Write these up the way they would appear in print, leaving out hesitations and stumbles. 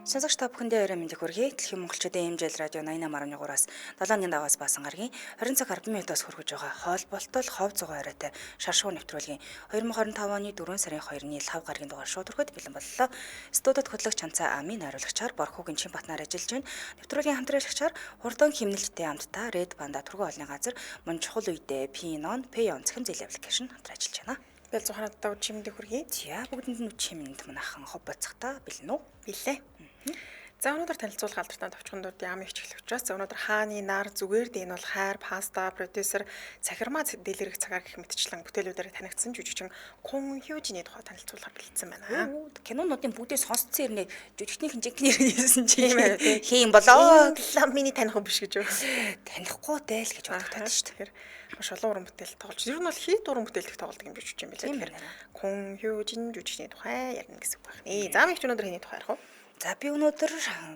Сонсогч та бүхэндээ орой мэндийг хүргэе. Дэлхийн монголчуудын MJL радио 88.3-аас 7-ны дагаас баасан гарагийн 20 цаг 10 минутаас хүргэж байгаа хоол болтол хов зугаа оройтой шаршуу нэвтрүүлгийн 2025 оны 4 сарын 2-ны лав гарагийн дугаар шууд хүрэхэд бэлэн боллоо. Студид хөтлөгч Чанцаа Амийн хариулагчаар Борхогийн Чин Батнаар ажиллаж байна. Нэвтрүүлгийн хамтрагчаар хурдан химнэлттэй хамтдаа Red Panda түргэн хоолны газар мөн чухал үедээ Pinon, Payon цахим зээл аппликейшн хамтран ажиллаж байна. Бэл зухараа даа чимдээ хүргэе. За бүгдэнд нь үчи мэнд манайхан хов боцохтой бэлэн үү? Билээ. За өнөөдөр танилцуулах алдартай товчхондууд яам их чиглэх учраас өнөөдөр хааны нар зүгээр дээ энэ бол хайр, паста, продюсер, цахирмаа дэлгэрэх цагаар гэх мэтчлэн бүтээлүүдээр танигдсан жүжигчин Кун Хюжины тухай танилцуулахар бэлдсэн байна. Кинонуудын бүгдийг сонсцсон ирнэ жүжигчнийхэн жинхэнэ нэр хэлсэн чи Тийм ээ, тий. Хийм болоо. Энэ миний таних хүн биш гэж юу? Танихгүй дээ л гэж бодогдоод шүү дээ. Тэгэхээр маш олон уран бүтээл тоглож. Ер нь бол хит уран бүтээлдэх тоглодог юм жүжигч юм билээ. Тийм Тэгэхээр байна. Кун Хюжин жүжигчний тухай ярина гэсэн үг байна. За мэгч өнөөдөр хэний тухай ярих вэ? За би өнөөдөр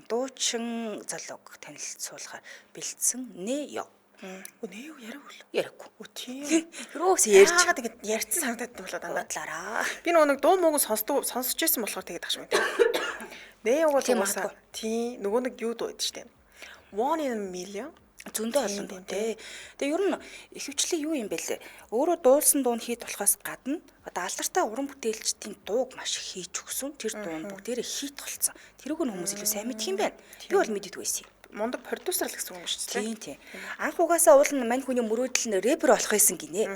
дуучин залууг танилцуулахаар бэлдсэн нэ ёо. Өө нэ юу яриаг үл. Яриаггүй. Өө тийм. Юуээс ярьж Яагаад ингэж ярьсан санагдаад болоо дандаа. бодлаараа. Би нөгөө нэг дуу мууг сонсдог сонсч байсан болохоор тэгээд ах шиг байна. Нэ юу бол Тийм угаасаа магадгүй. тий нөгөө нэг юу дуу байдаг штэ. One in a million. Зөндөө олон дуу тий. Тэгээ ер нь ихэвчлэн юу юм бэ лээ? Өөрөө дуулсан дуу нь хийд болохоос гадна одоо алдартай уран бүтээлчдийн дууг маш их хийж өгсөн. Тэр дуу нь бүгдээрээ хит болсон. Тэрүүг нь хүмүүс илүү сайн мэдх юм байна. Би бол мэддэг байсан юм. Мундаг продюсер л гэсэн үг юм шүү дээ. Тийм тийм. Анх угаасаа уул нь мань хүний мөрөөдөл нь рэпер болох байсан гинэ.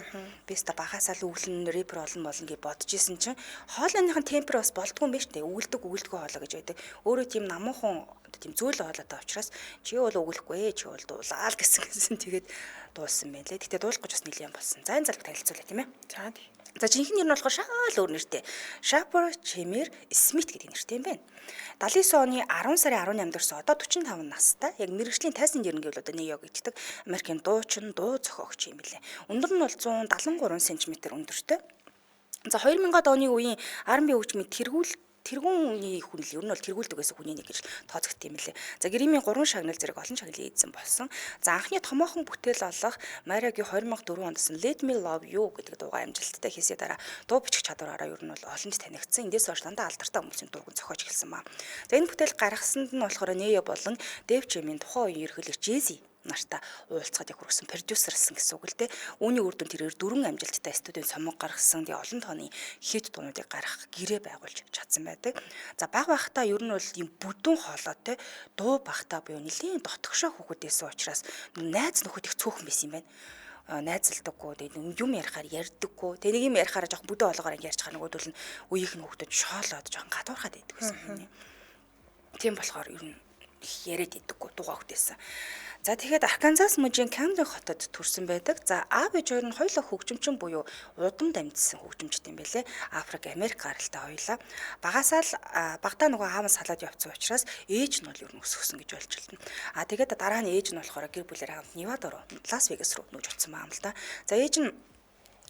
Би өста багасаа л өвлөн рэпер болно болно гэж бодож исэн чинь хоолойных нь темпер бас болдгоо юм байна штэ. Өгөлдөг өгөлдгөө хоолой гэж байдаг. Өөрөө тийм намуухан одоо тийм зөөл хоолойтой учраас чи бол өгөлөхгүй ээ чи бол дуулаа л гэсэн гэсэн тэгээд дуулсан байна лээ. Гэтэ дуулах гэж бас нэлээд болсон. За энэ залбыг танилцуулъя тийм ээ. За тий. За жинхэнэ нэр нь болохоор шал өөр нэртэй. Шапер Чемер Смит гэдэг нэртэй юм байна. 79 оны 10 сарын 18-нд төрсөн одоо 45 настай. Яг мэрэгжлийн тайзан дэрэн гэвэл одоо Нью-Йорк ичдэг. Америкийн дуучин, дуу зохиогч юм билээ. Өндөр нь бол 173 см өндөртэй. За 2000-ад оны үеийн R&B хөгжмийн тэргүүний хүн л ер нь бол тэргүүлдэг байсан хүний нэг гэж тооцогдсон юм лээ. За Гримийн 3 шагнал зэрэг олон шагналын эзэн болсон. За анхны томоохон бүтээл болох Марагийн 2004 онд сан Let Me Love You гэдэг дуугаа амжилттай хийсээ дараа дуу бичих чадвараараа ер нь бол олонд танигдсан. Эндээс хойш дандаа алдартай хүмүүсийн дууг нь зохиож эхэлсэн маа. За энэ бүтээл гаргасанд нь болохоор Нея болон Дэв Чемийн тухайн үеийн ерөнхийлөгч Jay-Z нартаа уулзахад яг хүргэсэн продюсерсэн гэсэн үг л дээ. Үүний үр дүн тэрээр дөрвөн амжилттай студийн цомог гаргасан. Тэгээ олон тооны хит дуунуудыг гаргах гэрээ байгуулж чадсан байдаг. За баг багтаа ер нь бол ийм бүдүүн хоолойтой дуу багтаа буюу нэлийн дотгошоо хүүхэд байсан учраас найз нөхөд их цөөхөн байсан юм байна найзалдаггүй тэгээ юм ярихаар ярьдаггүй тэгээ нэг юм ярихаараа жоохон бүдүүн хоолоогоор ингэ ярьж хаа нөгөөдөл нь үеийнх нь хүүхдүүд шоолоод жоохон гадуурхаад байдаг байсан юм. Тийм болохоор ер нь их яриад идэггүй дугаа хөтээсэн. За тэгэхээр Арканзас мужийн Камден хотод төрсэн байдаг. За аав ээж хоёр нь хоёулаа хөгжимчин буюу удам дамжсан хөгжимчд юм байлээ. Африк, Америк гаралтай хоёулаа. Багасаа л багтаа нөгөө аав нь салаад явцсан учраас ээж нь бол ер нь өсгсөн гэж ойлголтно. А тэгээд дараа нь ээж нь болохоор гэр бүлээр хамт Невада руу, Лас Вегас руу нүүж очсон байгаа юм л да. За ээж нь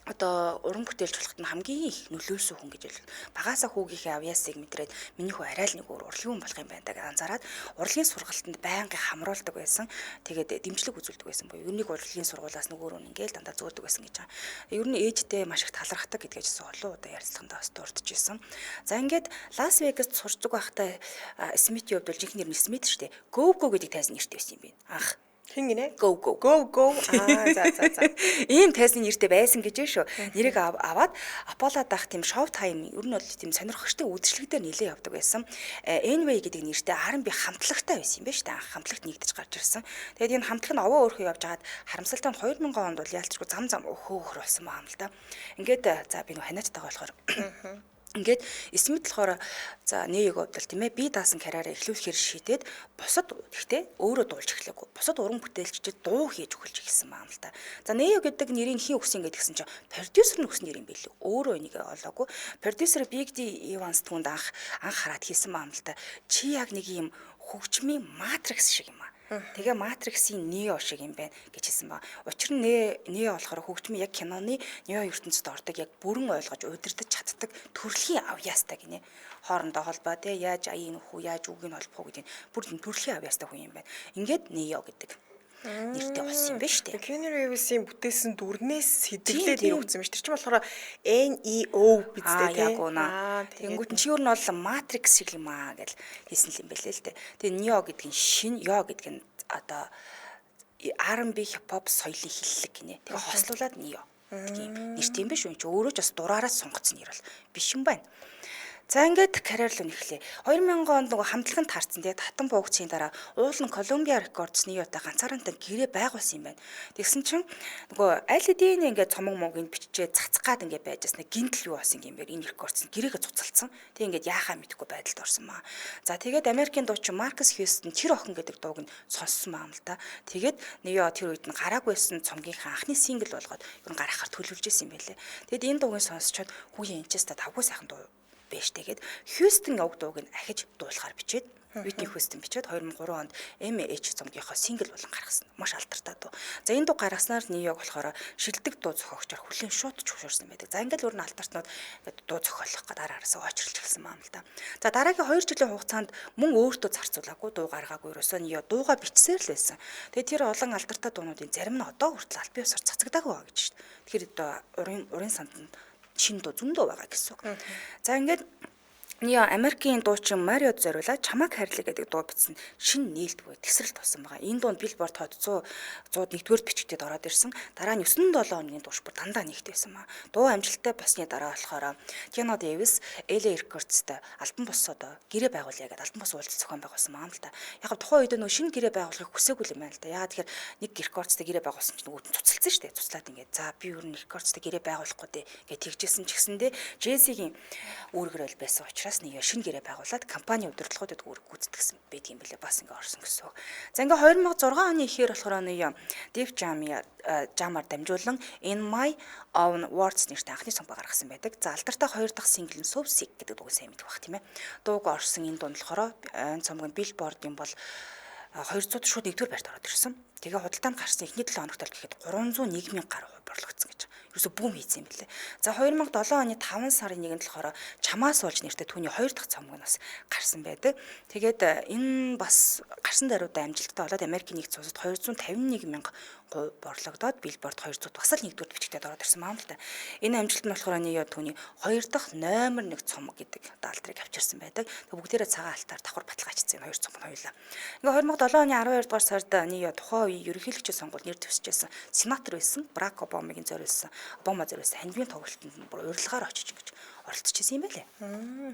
одоо уран бүтээлч болоход нь хамгийн их нөлөөлсөн хүн гэж хэлдэг. Багаасаа хүүгийнхээ авьяасыг мэдрээд миний хүү арай л нэг өөр урлагийн хүн болох юм байна даа гэж анзаараад урлагийн сургалтанд байнгын хамруулдаг байсан. Тэгээд дэмжлэг үзүүлдэг байсан буюу ер нь урлагийн сургуулиас нөгөөр нь ингээл дандаа зөөдөг байсан гэж байгаа. Ер нь ээжтэй маш их талархдаг гэдгээ ч олон удаа ярилцлагандаа бас дурдж исэн. За ингээд Лас Вегаст сурчдаг байхдаа Смитийн хувьд бол жинхэнэ нэр нь Смит шүү дээ. Go Go гэдэг тайзан нэртэй байсан юм байна. Анх Хин гинэ? Go Go. Go go. Аа за за за. Ийм тайзны нэртэй байсан гэж шүү. Нэрийг аваад Аполло дахь тийм шоу тайм ер нь бол тийм сонирхогчтой үйлчлэгдээр нэлээд явдаг байсан. Anyway гэдэг нэртэй R&B хамтлагтай байсан юм байна шүү дээ. Анх хамтлагт нэгдэж гарч ирсэн. Тэгээд энэ хамтлаг нь овоо өөрхөн явж хагаад харамсалтай нь 2000 онд бол яалтчгүй зам зам өхөөхөр болсон байгаа юм л да. Ингээд за би нөх ханиадтайгаа болохоор Ингээд Смит болохоор за Нью-Йорк явдал тийм ээ би даасан карьераа эхлүүлэхээр шийдээд бусад гэхдээ өөрөө дуулж эхлэегүй. Бусад уран бүтээлчдэд дуу хийж өгүүлж эхэлсэн байгаа юм л та. За Нью-Йорк гэдэг нэрийг хэн өгсөн гэдгсэн чинь продюсер нь өгсөн нэр юм билүү. Өөрөө энийг олоогүй. Продюсер Big D Evans түүнд анх хараад хийсэн байгаа юм л та. Чи яг нэг юм хөгжмийн матрикс шиг юм аа. Тэгээ Матриксийн Нео шиг юм байна гэж хэлсэн ба. Учир нь Нео болохоор хөгжмийн яг киноны Нео ертөнцид ордог яг бүрэн ойлгож удирдах чаддаг төрөлхийн авьяастай гинэ. Хоорондоо холбоо те яаж аяын нөхөө яаж үгийг холбох уу гэдэг нь бүр төрөлхийн авьяастай хүн юм байна. Ингээд Нео гэдэг. нэртэй болсон юм байна шүү дээ. Keanu Reeves-ийн бүтээсэн дүрнээс сэдэвлээд нэр өгсөн юм шүү. Тэр чинь болохоор NEO биз дээ, тий. Яг үнэ. Тэнгүүт нь чи юу нь бол Matrix шиг юм аа гэж хэлсэн юм байлээ л дээ. Тэгээ Neo гэдэг нь шин, Yo гэдэг нь одоо R&B хип хоп соёлын хиллэг гинэ. Тэгээ хослуулаад Neo гэдэг юм нэртэй юм биш үү? Чи өөрөө ч бас дураараа сонгоцсон нэр бол биш юм байна. За ингээд карьер руу нэхлээ. 2000 онд нөгөө хамтлаг нь таарсан тий татан буугчийн дараа уулын Columbia Records Neo-тай ганцаарантай гэрээ байгуулсан юм байна. Тэгсэн чинь нөгөө аль хэдийн ингээд цомог мөгийг биччихээ цацах гад ингээд байжсэн. Гинтл юу болсон юм бэ? Энэ Records гэрээгээ цуцалцсан. Тэг ингээд яахаа мэдэхгүй байдалд орсон маа. За тэгээд Америкийн дуучин Маркус Хьюстон тэр охин гэдэг дууг нь сонссон маа юм л да. Тэгээд Neo тэр үед нь гараагүй байсан цомгийнхаа анхны сингл болгоод ер нь гаргахаар төлөвлөж исэн юм байлээ. Тэгэд энэ дуугийг сонсчоод хүүе энэ ч та тавгүй сайхан дуу байж тэгээд Хьюстон уг дууг нь ахиж дуулахаар бичээд Whitney Houston бичээд 2003 онд MH цомгийнхоо сингл болон гаргасан. Маш алдартай дуу. За энэ дуу гаргаснаар Нью-Йорк болохоор шилдэг дуу зохиогчоор хүлээн шууд зөвшөөрсөн байдаг. За ингээд өөр нь алтартнууд дуу зохиолох гээд дараа араасаа очирлж эхэлсэн юм л да. За дараагийн 2 жилийн хугацаанд мөн өөртөө зарцуулаагүй дуу гаргаагүй ерөөсөө Нью дуугаа бичсээр л байсан. Тэгээд тэр олон алдартай дуунуудын зарим нь одоо хүртэл аль биесээр цацагдаагүй байгаа гэж шүү дээ. Тэгэхээр одоо урын санданд шинэ дуу зөндөө байгаа гэсэн үг. За ингээд Нио Америкийн дуучин Мариод зориулаад Чамайг хайрлаа гэдэг дуу бичсэн шинэ нээлт буюу тесрэлт болсон байгаа. Энэ дуунд Billboard Hot 100 101-р бичигдээд ороод ирсэн. Дараа нь 9-7 хоногийн турш бүр дандаа нэгт байсан маа. Дуу амжилттай болсны дараа болохоор Keanu Reeves LA Records-тай албан бус одоо гэрээ байгуулъя гэдэг албан бус уулзалт зохион байгуулсан маа л та. Яг тухайн үед нөгөө шинэ гэрээ байгуулахыг хүсээгүй юм байна л та. Яагаад тэгэхээр нэг Records-тай гэрээ байгуулсан чинь нөгөө цуцалсан шүү дээ. Цуцлаад ингээд за би ер нь Records-тай гэрээ байгуулахгүй дээ гэж тэгжсэн ч гэсэндээ Jay-Z-ийн үүргэр бол байсан учраас нэг шинэ гэрээ байгуулад компани удирдлагуудад үүрэг гүйцэтгэсэн байдаг юм билээ. Бас ингээ орсон гэсэн үг. За ингээ 2006 оны ихээр болохоор нэг Def Jam-аар дамжуулан In My Own Words нэртэй анхны цомог гаргасан байдаг. За алдартай хоёр дахь сингл нь So Sick гэдэг дууг сайн мэдэх бах тийм ээ. Дууг орсон энэ дуу нь болохоор энэ цомог нь Billboard-ын бол 200 шууд 1-р байрт ороод ирсэн. Тэгээ худалдаанд гарсан эхний 7 хоногт л гэхэд 301 мянга гаруй борлогдсон гэж. Ерөөсө бүүм хийсэн юм билээ. За 2007 оны 5 сарын 1-нд болохоор Чамаас болж нэртэй түүний 2 дахь цомог нь бас гарсан байдаг. Тэгээд энэ бас гарсан даруйдаа амжилттай болоод Америкийн нэгдсэн улсад 251 мянга борлогдоод Billboard 200 бас л 1-р бичигдээд ороод ирсэн маам л та. Энэ амжилт нь болохоор нэг түүний 2 дахь номер 1 цомог гэдэг алдрыг авчирсан байдаг. Тэг бүгдээрээ цагаан алтаар давхар баталгаажсан энэ хоёр цомог нь хоёулаа. Ингээ 2007 оны 12 дугаар сард нэг тухайн үеийн ерөнхийлөгчийн сонгуульд нэр дэвсжсэн сенатор байсан Барак Обамагийн зориулсан Обама зориулсан ханьвын тоглолтод бүр урилгаар очиж ингэж оролцож исэн юм байлээ.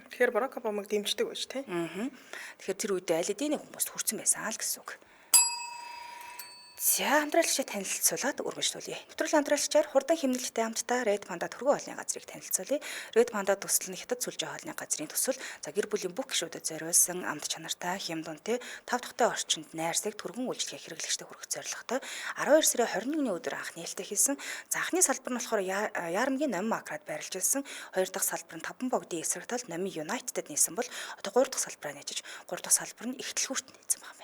Тэгэхээр Барак Обамаг дэмждэг байж тий. Тэгэхээр тэр үедээ аль хэдийн хүмүүст хүрсэн байсан л гэсэн үг. За хамтраалагчид танилцуулаад өргөжлүүлье. Нэвтрүүлэг хамтраалагчаар хурдан хэмнэлттэй хамтдаа Red Panda төргөн хоолны газрыг танилцуулъя. Red Panda төсөл нь хятад сүлжээ хоолны газрын төсөл. За гэр бүлийн бүх гишүүдэд зориулсан амт чанартай, хямдунтай, тав тухтай орчинд найрсаг түргэн үйлчилгээ хэрэглэгчдэд хүргэх зорилготой 12 сарын 21-ний өдөр анх нээлттэй хийсэн. За анхны салбар нь болохоор Яармгийн Номин Макрад байрлаж байсан. Хоёр дахь салбар нь Таван богдын эсрэг талд Номин United-д нээсэн бол одоо гурав дахь салбараа нээж, гурав дахь салбар нь Ихтлгүүрт нээсэн байна.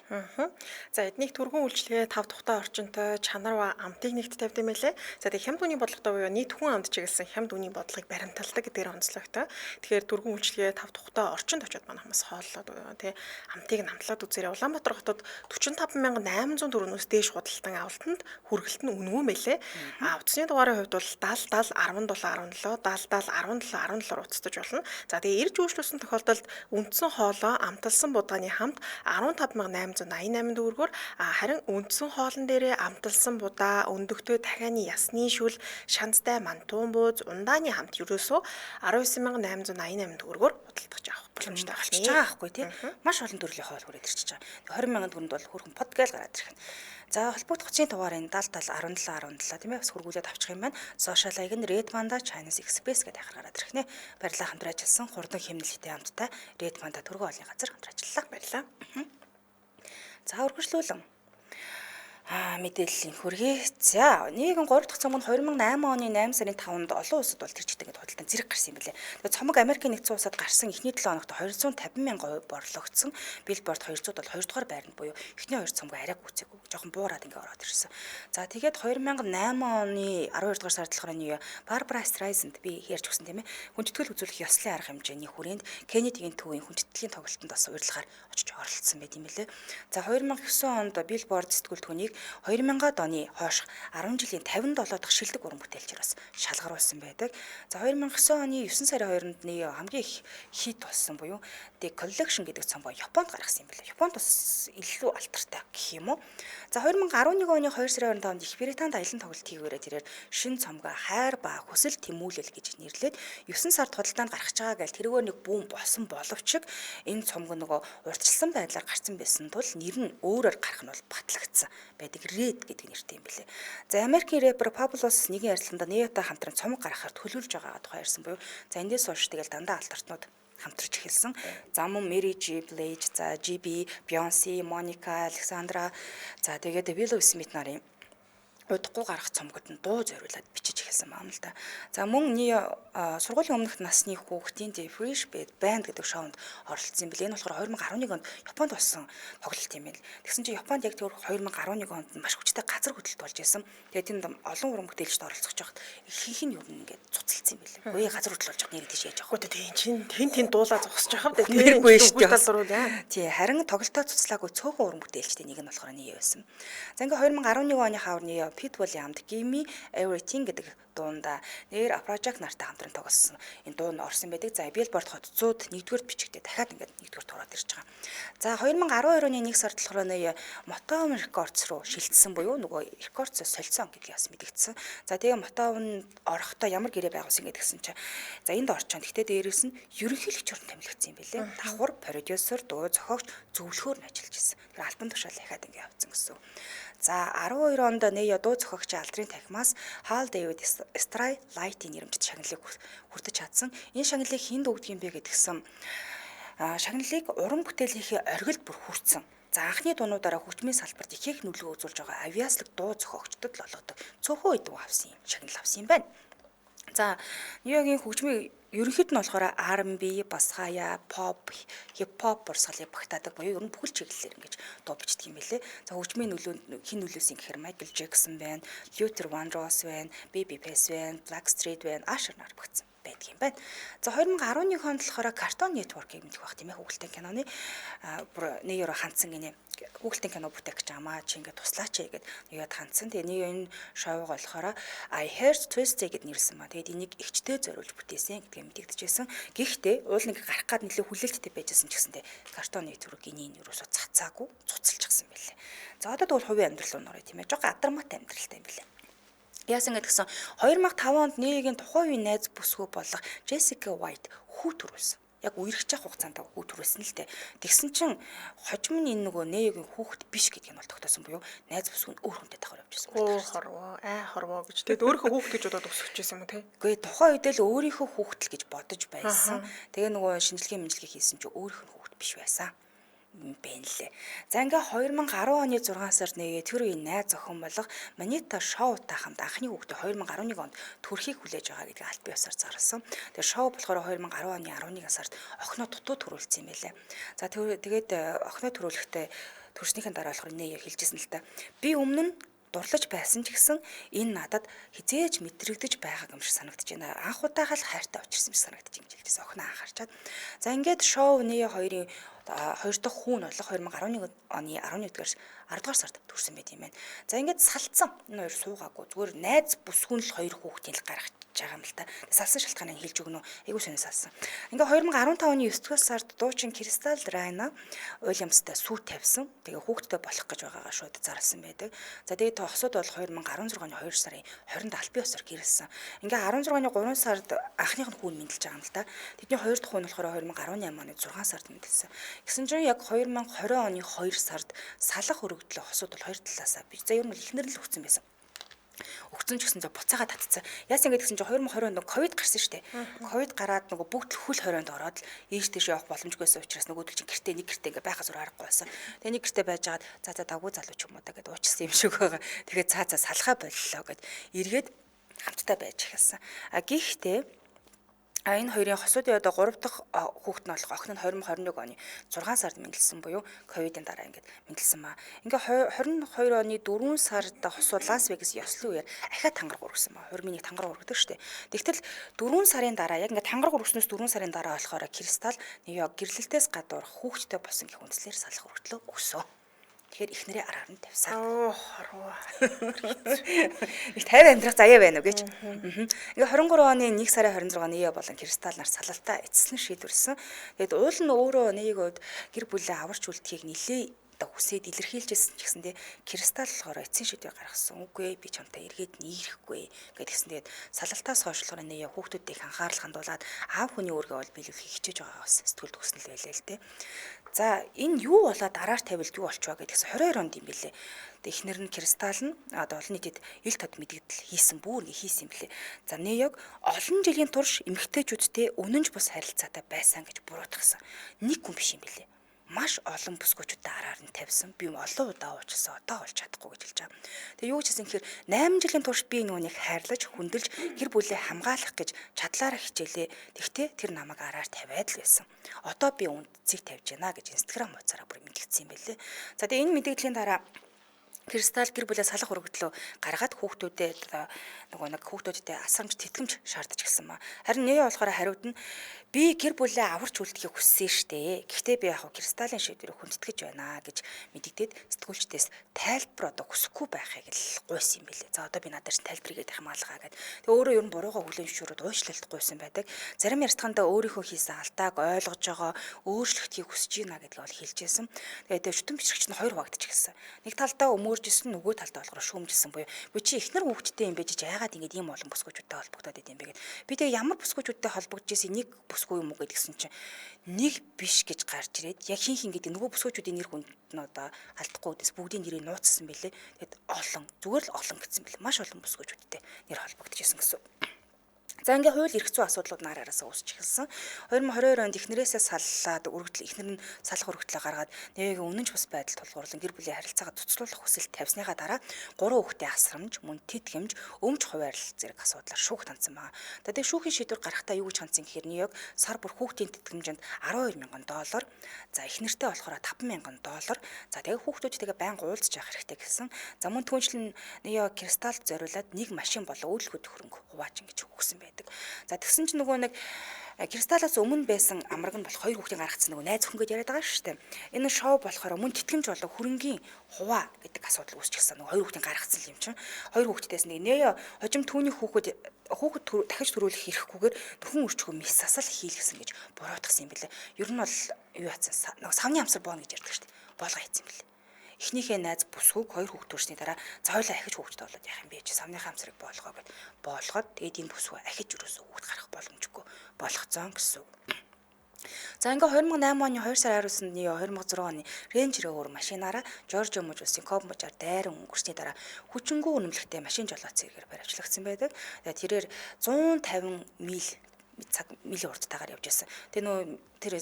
За эднийг түргэн үйлчилгээ тав тухтай орчинтой чанар ба амтыг нэгт тавьд юм байлээ. За тэг хямд үнийн бодлоготой буюу нийт хүн амт чиглэсэн хямд үнийн бодлогыг баримталдаг гэдгээр онцлогтой. Тэгэхээр түргэн үйлчилгээ тав тухтай орчинд очиод манай хүмүүс хооллоод тий амтыг намтлаад үзээрэй. Улаанбаатар хотод 45804-өөс дээш худалдан авалтанд хүргэлт нь үнэгүй мэлээ. А утасны дугаарын хувьд бол 70 70 17 17 70 70 17 17-оор уцтаж болно. За тэгээ ирж үйлчлүүлсэн тохиолдолд үндсэн хоолоо амталсан будгааны хамт 15888 төгрөгөөр, харин үндсэн хоолн дээрээ амталсан будаа, өндөгтэй дахианы ясны шүл, шанцтай мантуун бууз, ундааны хамт ерөөсөө 19888 төгрөгөөр худалдаж авах боломжтой болчихж байгаа байхгүй тий. Маш олон төрлийн хоол хүрээд ирчихэж байгаа. 20 мянган төгрөнд бол хөрхөн под гээл гараад ирэх. За холбогдох утасны дугаарын 70 70 17 17 тийм ээ бас хөргүүлээд авчих юм байна. Сошиал хаяг нь Red Panda Chinese Express гэдэг ахаар гараад ирэх нэ. Баярлалаа хамтран ажилласан хурдан хэмнэлттэй хамттай Red Panda түргэн хоолны газар хамтран ажиллалаа. Баярлалаа. За өргөжлүүлэн мэдээллийн хүргэе. За нийгэм 3 дахь цомог нь 2008 оны 8 сарын 5-нд олон улсад бол тэр чигт ингээд худалдаан зэрэг гарсан юм билээ. Тэгээ цомог Америкийн нэгдсэн улсад гарсан эхний 7 хоногт 250 мянган хувь борлогдсон. Billboard 200 бол 2 дугаар байранд буюу эхний хоёр цомог арай гүцээгүй. Жохон буураад ингээд ороод ирсэн. За тэгээд 2008 оны 12 дугаар сард болохоор нэг Barbara Streisand би ярьж өгсөн тийм ээ. Хүндэтгэл үзүүлэх ёслолын арга хэмжээний хүрээнд Кеннедигийн төвийн хүндэтгэлийн тоглолтод бас урилгаар очиж оролцсон байт юм билээ. За 2009 онд Billboard сэтгүүл түүнийг 2000-ад оны хойш 10 жилийн 57 дахь шилдэг уран бүтээлчээр бас шалгаруулсан байдаг. За 2009 оны 9 сарын 2-нд Ne-Yo хамгийн их хит болсон буюу The Collection гэдэг цомгоо Японд гаргасан юм билээ. Японд бас илүү алдартай гэх юм уу. За 2011 оны 2 сарын 25-нд Их Британд аялан тоглолт хийгээрээ тэрээр шинэ цомгоо хайр ба хүсэл тэмүүлэл гэж нэрлээд 9 сард худалдаанд гаргаж байгаа гэл тэргээр нэг бүүн болсон боловч энэ цомго нөгөө урьдчилсан байдлаар гарсан байсан тул нэр нь өөрөөр гарах нь бол батлагдсан байдаг. Red гэдэг нэртэй юм билээ. За Америкийн рэпер Pablos нэгэн ярилцлаганда Ne-Yo-тай хамтран цомог гаргахаар төлөвлөж байгаагаа тухай ярьсан буюу за эндээс хойш тэгэл дандаа алтартнууд хамтарч эхэлсэн. За мөн Mary J. Blige, за GB, Beyoncé, Monica, Alexandra, за тэгээд Willow Smith нарын удахгүй гарах цомгод нь дуу зориулаад бичиж эхэлсэн байна л да. За мөн Ne-Yo сургуулийн өмнөх насны хүүхдийн The Fresh Band гэдэг шоунд оролцсон юм билээ. Энэ болохоор 2011 онд Японд болсон тоглолт юм байна. Тэгсэн чинь Японд яг тэр 2011 онд маш хүчтэй газар хөдлөлт болж исэн. Тэгээд тэнд олон уран бүтээлчд оролцож байхад ихэнх нь ер нь ингээд цуцалцсан юм билээ. Үгүй газар хөдлөл болж байхад нэр тийш яаж явах вэ? Тийм чин тэн тэн дуулаа зогсож явах вэ? Тэргүй шүү дээ. Тий харин тоглолтоо цуцлаагүй цөөхөн уран бүтээлчдийн нэг нь болохоор Ne-Yo байсан. За ингээд 2011 оны хавар Ne-Yo Pitbull-ийн хамт Gimme Everything гэдэг дуунда нэр Afrojack нартай хамтран тоглосон. Энэ дуу нь орсон байдаг. За Billboard хот 100-д 1-р бичигдээ дахиад ингээд 1-р ороод ирж байгаа. За 2012 оны 1 сард болохоор Ne-Yo Motown Records руу шилжсэн буюу нөгөө Records солилцсон гэдгийг бас мэдэгдсэн. За тэгээ Motown орохдоо ямар гэрээ байгуулсан гэдгсэн чинь за энд орчоон. Гэхдээ дээрээс нь ерөнхийлөгчөөр нь томилогдсон юм билээ. Давхар продюсер, дуу зохиогч, зөвлөхөөр нь ажиллаж ирсэн. Тэр албан тушаал дахиад ингээд явцсан гэсэн. За 12 онд Ne-Yo дуу зохиогчийн алдрын танхимаас Hal David Starlight-ийн нэрэмжит шагналыг хүртэж чадсан. Энэ шагналыг хэнд өгдөг юм бэ гэдгсэн шагналыг уран бүтээлийнхээ оргилд бүр хүртсэн. За анхны дуунуудаараа хөгжмийн салбарт ихэнх нөлөө үзүүлж байгаа авиаслаг дуу зохиогчдод л олгодог. Цөөхөн идэв авсан юм шагнал авсан юм байна. За Ne-Yo-гийн хөгжмийн ерөнхийд нь болохоор R&B, бас хаяа, pop, hip hop урсгалыг багтаадаг буюу ер нь бүхэл чиглэлээр ингэж дуу бичдэг юм билээ. За хөгжмийн нөлөөнд хэн нөлөөсөн гэхээр Michael Jackson байна, Luther Vandross байна, Babyface байна, Blackstreet байна, Usher нар багтсан байдаг юм байна. За 2011 онд болохоор Cartoon Network-ийг мэдэх байх тийм ээ хүүхэлдэйн киноны бүр Ne-Yo-ро хандсан гинэ. Хүүхэлдэйн кино бүтээх гэж амаа чи ингээд туслаач гээд Ne-Yo-д хандсан. Тэгээ Ne-Yo энэ шоуг болохоор I Heart Tuesday гэд нэрлсэн ба. Тэгээд энийг эгчтэй зориулж бүтээсэн гэдгээ мэдэгдэжсэн. Гэхдээ уул нэг гарах гад нэлээ хүлээлттэй байжсэн ч гэсэнтэй Cartoon Network энийг ерөөсөө цацаагүй цуцалчихсан байлээ. За одоо тэгвэл хувийн амьдрал руу нөрөө тийм ээ. Жог адармаатай амьдралтай юм билээ. Яасан гэдгсэн 2005 онд Ne-Yo-гийн тухайн үеийн найз бүсгүй болох Jessica White хүү төрүүлсэн. Яг үерхэж явах хугацаанд хүү төрүүлсэн л дээ. Тэгсэн чинь хожим нь энэ нөгөө Ne-Yo-гийн хүүхэд биш гэдгийг нь бол тогтоосон буюу найз бүсгүй нь өөр хүнтэй давхар явж байсан. Оо хорвоо, ай хорвоо гэж. Тэгэд өөрийнхөө хүүхэд гэж бодоод өсгөж байсан юм уу те? Үгүй тухайн үед л өөрийнхөө хүүхэд л гэж бодож байсан. Тэгээ нөгөө шинжилгээ мэнжилгээ хийсэн чинь өөрийнх нь хүүхэд биш байсан байна лээ. За ингээ 2010 оны 6 сард Ne-Yo тэр үеийн найз охин болох Манита Шоутай хамт анхны хүүхдээ 2011 онд төрхийг хүлээж байгаа гэдгийг аль бие усаар зарласан. Тэгээ Шоу болохоор 2010 оны 11 сард охиноо дутуу төрүүлсэн юм байлээ. За тэгээд охиноо төрүүлэхдээ төрснийхэн дараа болохоор Ne-Yo хэлжсэн л та. Би өмнө нь дурлаж байсан ч гэсэн энэ надад хизээж мэдрэгдэж байгааг юм шиг санагдаж байна. Анх удаага л хайртай учирсан юм шиг санагдаж ингэж хэлжсэн. Охиноо анхаарчаад. За ингээд Шоу Ne-Yo хоёрын хоёр дахь хүн болох 2011 оны 11-р 10 дугаар сард төрсэн байт юм байна. За ингээд салцсан. Энэ хоёр суугаагүй. Зүгээр найз бүсгүн л хоёр хүүхдийн л гаргаж байгаа юм л та. Салсан шалтгааныг хэлж өгнө үү? Айгуу сони салсан. Ингээ 2015 оны 9 дугаар сард дуучин Кристал Райна Уильямстай сүү тавьсан. Тэгээ хүүхдтэй болох гэж байгаагаа шууд зарласан байдаг. За тэгээд хосууд бол 2016 оны 2 сарын 20-нд албан ёсоор гэрэлсэн. Ингээ 16 оны 3 сард анхных нь хүүн мэндэлж байгаа юм л та. Тэдний хоёр дахь хүүн болохоор 2018 оны 6 сард мэндэлсэн. Тэгсэн чинь яг 2020 оны 2 сард салах өргөдлөө хосууд бол хоёр талаасаа би. За ер нь бол эхнэр нь л өгсөн байсан. Өгцөн ч гэсэн зө буцаага татцсан. Яасан гэдэг чинь 2020 онд ковид гарсан шүү дээ. Ковид гараад нөгөө бүгд л хөл хорионд ороод л ийш тийш явах боломжгүйсэн учраас нөгөөдөл чинь гэртээ нэг гэртээ ингээ байхаас өөр аргагүй байсан. Тэгээ нэг гэртээ байжгаад за за давгүй залуу ч юм уу да гэд уучлсан юм шиг байгаа. Тэгээ цаа цаа салхаа боллоо гэд эргээд хамтдаа байж эхэлсэн. А гэхдээ энэ хоёрын хосуудын одоо 3 дахь хүүхэд нь болох охин нь 2021 оны 6 сард мэндэлсэн буюу ковидын дараа ингээд мэндэлсэн маа. Ингээ 22 оны 4 сард хосууд Лас Вегас ёслолын үеэр ахиад тангараг үргэсэн маа. Хурмын нэг тангараг үргэдэг штэ. Тэгтэл 4 сарын дараа яг ингээд тангараг үргэснээс 4 сарын дараа болохоор Кристал Ne-Yo гэрлэлтээс гадуурх хүүхэдтэй болсон гэх үндслээр салах өргөдлөө өгсөн. Тэгэхээр эхнэрээ араар нь тавьсан. Оо хорвоо. Нэг 50 амьдрах заяа байна уу гэж. Ингээ 23 оны 1 сарын 26-ны Нея болон Кристал нар салалтаа эцэслэн шийдвэрлсэн. Тэгээд уул нь өөрөө Неяг хувьд гэр бүлээ аварч үлдэхийг нилээ одоо хүсээд илэрхийлжсэн ч гэсэндээ Кристал болохоор эцсийн шийдвэр гаргасан. Үгүй би чамтай эргээд нийрэхгүй гэдгсэн. Тэгээд салалтаас хойш болохоор Нея хүүхдүүдийг анхаарал хандуулад аав хүний үүргээ бол биелүүлэхийг хичээж байгаа бас сэтгэл төгснөл байлаа л дээ. За энэ юу болоод араар тавилд юу болчихваа гэдгээс 22 онд юм билээ. Тэгээ эхнэр нь Кристал нь одоо олон нийтэд ил тод мэдэгдэл хийсэн бүр ингэ хийсэн юм билээ. За Неёг олон жилийн турш эмэгтэйчүүдтэй үнэнч бус харилцаатай байсан гэж буруутгасан. Нэг хүн биш юм билээ. Маш олон бүсгүүчүүдтэй араар нь тавьсан. Би олон удаа уучлсан. Одоо болж чадахгүй гэж хэлж байгаа. Тэгээ юу гэж хэлсэн гэхээр 8 жилийн турш би нүунийг хайрлаж, хүндэлж, гэр бүлээ хамгаалах гэж чадлаараа хичээлээ. Тэгтээ тэр намайг араар тавиад л байсан. Одоо би үндсийг тавьж байна гэж Instagram хуудасаараа бүр мэдгдсэн юм байлээ. За тэгээ энэ мэдэгдлийн дараа Кристал гэр бүлээ салах өргөдлөө гаргаад хүүхдүүдэд нөгөө нэг хүүхдүүдтэй асрамж тэтгэмж шаардаж гисэн ба. Харин Нея болохоор хариуд нь би гэр бүлээ аварч үлдэхийг хүссэн штэ. Гэхдээ би яг Кристалын шийдвэрийг хүндэтгэж байна гэж мэдэгдээд сэтгүүлчдээс тайлбар одоо хүсэхгүй байхыг л гуйсан юм билээ. За одоо би надад чинь тайлбар хийгээд хамгаалгаа гэд. Тэгээ өөрөө ер нь буруугаа хүлээн зөвшөөрөөд уучлалт гуйсан байдаг. Зарим ярьцгаандаа өөрийнхөө хийсэн алдааг ойлгож байгаа, өөрчлөлтийг хүсэж байна гэдгийг бол хэлжсэн. Тэгээд шүтэн бичигч нь хоёр хуваагдчихсан. Нэг талдаа өмөржсэн, нөгөө талдаа болохоор шүүмжилсэн буюу би чи эхнэр хүүхэдтэй юм байж яагаад ингэж ийм олон бүсгүүчүүдтэй холбогдоод идэм бэ гэд. Би тэгээ ямар бүсгүүчүүдтэй холбогдож исэн нэг бүсгүй юм уу гэдгсэн чинь нэг биш гэж гарч ирээд яг хин хин гэдэг нөгөө бүсгүүчүүдийн нэр хүнд нь одоо алдахгүй дэс бүгдийн нэрийг нууцсан байлээ. Тэгэд олон зүгээр л олон гэсэн бэл маш олон бүсгүүчүүдтэй нэр холбогдож исэн гэсэн. За ингээ хууль эрх зүйн асуудлууд нар араасаа үүсч эхэлсэн. 2022 онд эхнэрээсээ саллаад өргөдөл эхнэр нь салах өргөдлөө гаргаад Неягийн үнэнч бус байдал тулгуурлан гэр бүлийн харилцаагаа цуцлуулах хүсэл тавьсныхаа дараа 3 хүүхдээ асрамж, мөн тэтгэмж, өмч хуваарлал зэрэг асуудлаар шүүхт хандсан байна. Тэгээ шүүхийн шийдвэр гарахдаа юу гэж хандсан гэхээр Неяг сар бүр хүүхдийн тэтгэмжинд $12,000, за эхнэртэй болохоор $5,000, за тэгээ хүүхдүүдтэйгээ байнга уулзч явах хэрэгтэй гэсэн. За мөн түншлэн Нея Кристалд зориулаад нэг машин болон үйлдвэр хөрөнгө хувааж ингэж өгсөн байдаг. За тэгсэн чинь нөгөө нэг Кристалаас өмнө байсан амраг нь болох хоёр хүүхдийн гаргацсан нөгөө найз өхөн гэж яриад байгаа шүү дээ. Энэ шоу болохоор мөн тэтгэмж болон хөрөнгийн хуваа гэдэг асуудал үүсчихсэн. Нөгөө хоёр хүүхдийн гаргацсан юм чинь. Хоёр хүүхдээс нэг Нея хожим түүний хүүхэд дахиж төрүүлэх эрхгүйгээр нөхөн өрчгөө мис сасал хийлгэсэн гэж буруутгасан юм билээ. Ер нь бол юу яатсан нөгөө савны амсар боно гэж ярьдаг шүү дээ. Боолго хийсэн юм билээ. Эхнийхээ найз бүсгүйг хоёр хүүхд төрсний дараа за хоёлаа ахиж хүүхд болоод яах юм бэ чи савныхаа амсрыг боолгоо гэд боолгоод тэгээд энэ бүсгүй ахиж юусоо хүүхд гарах боломжгүй болгоцсон гэсэн үг. За ингээ 2008 оны 2 сарын 19-нд 2006 оны Range Rover машинаараа Жоржиа мужи улсын Коб мужаар дайран өнгөрсний дараа хүчингү үнэмлэхтэй машин жолооц зэрэгээр баривчлагдсан байдаг. Тэгээд тэрээр 150 миль цаг милийн хурдтайгаар явж байсан. Тэгээ нөө тэр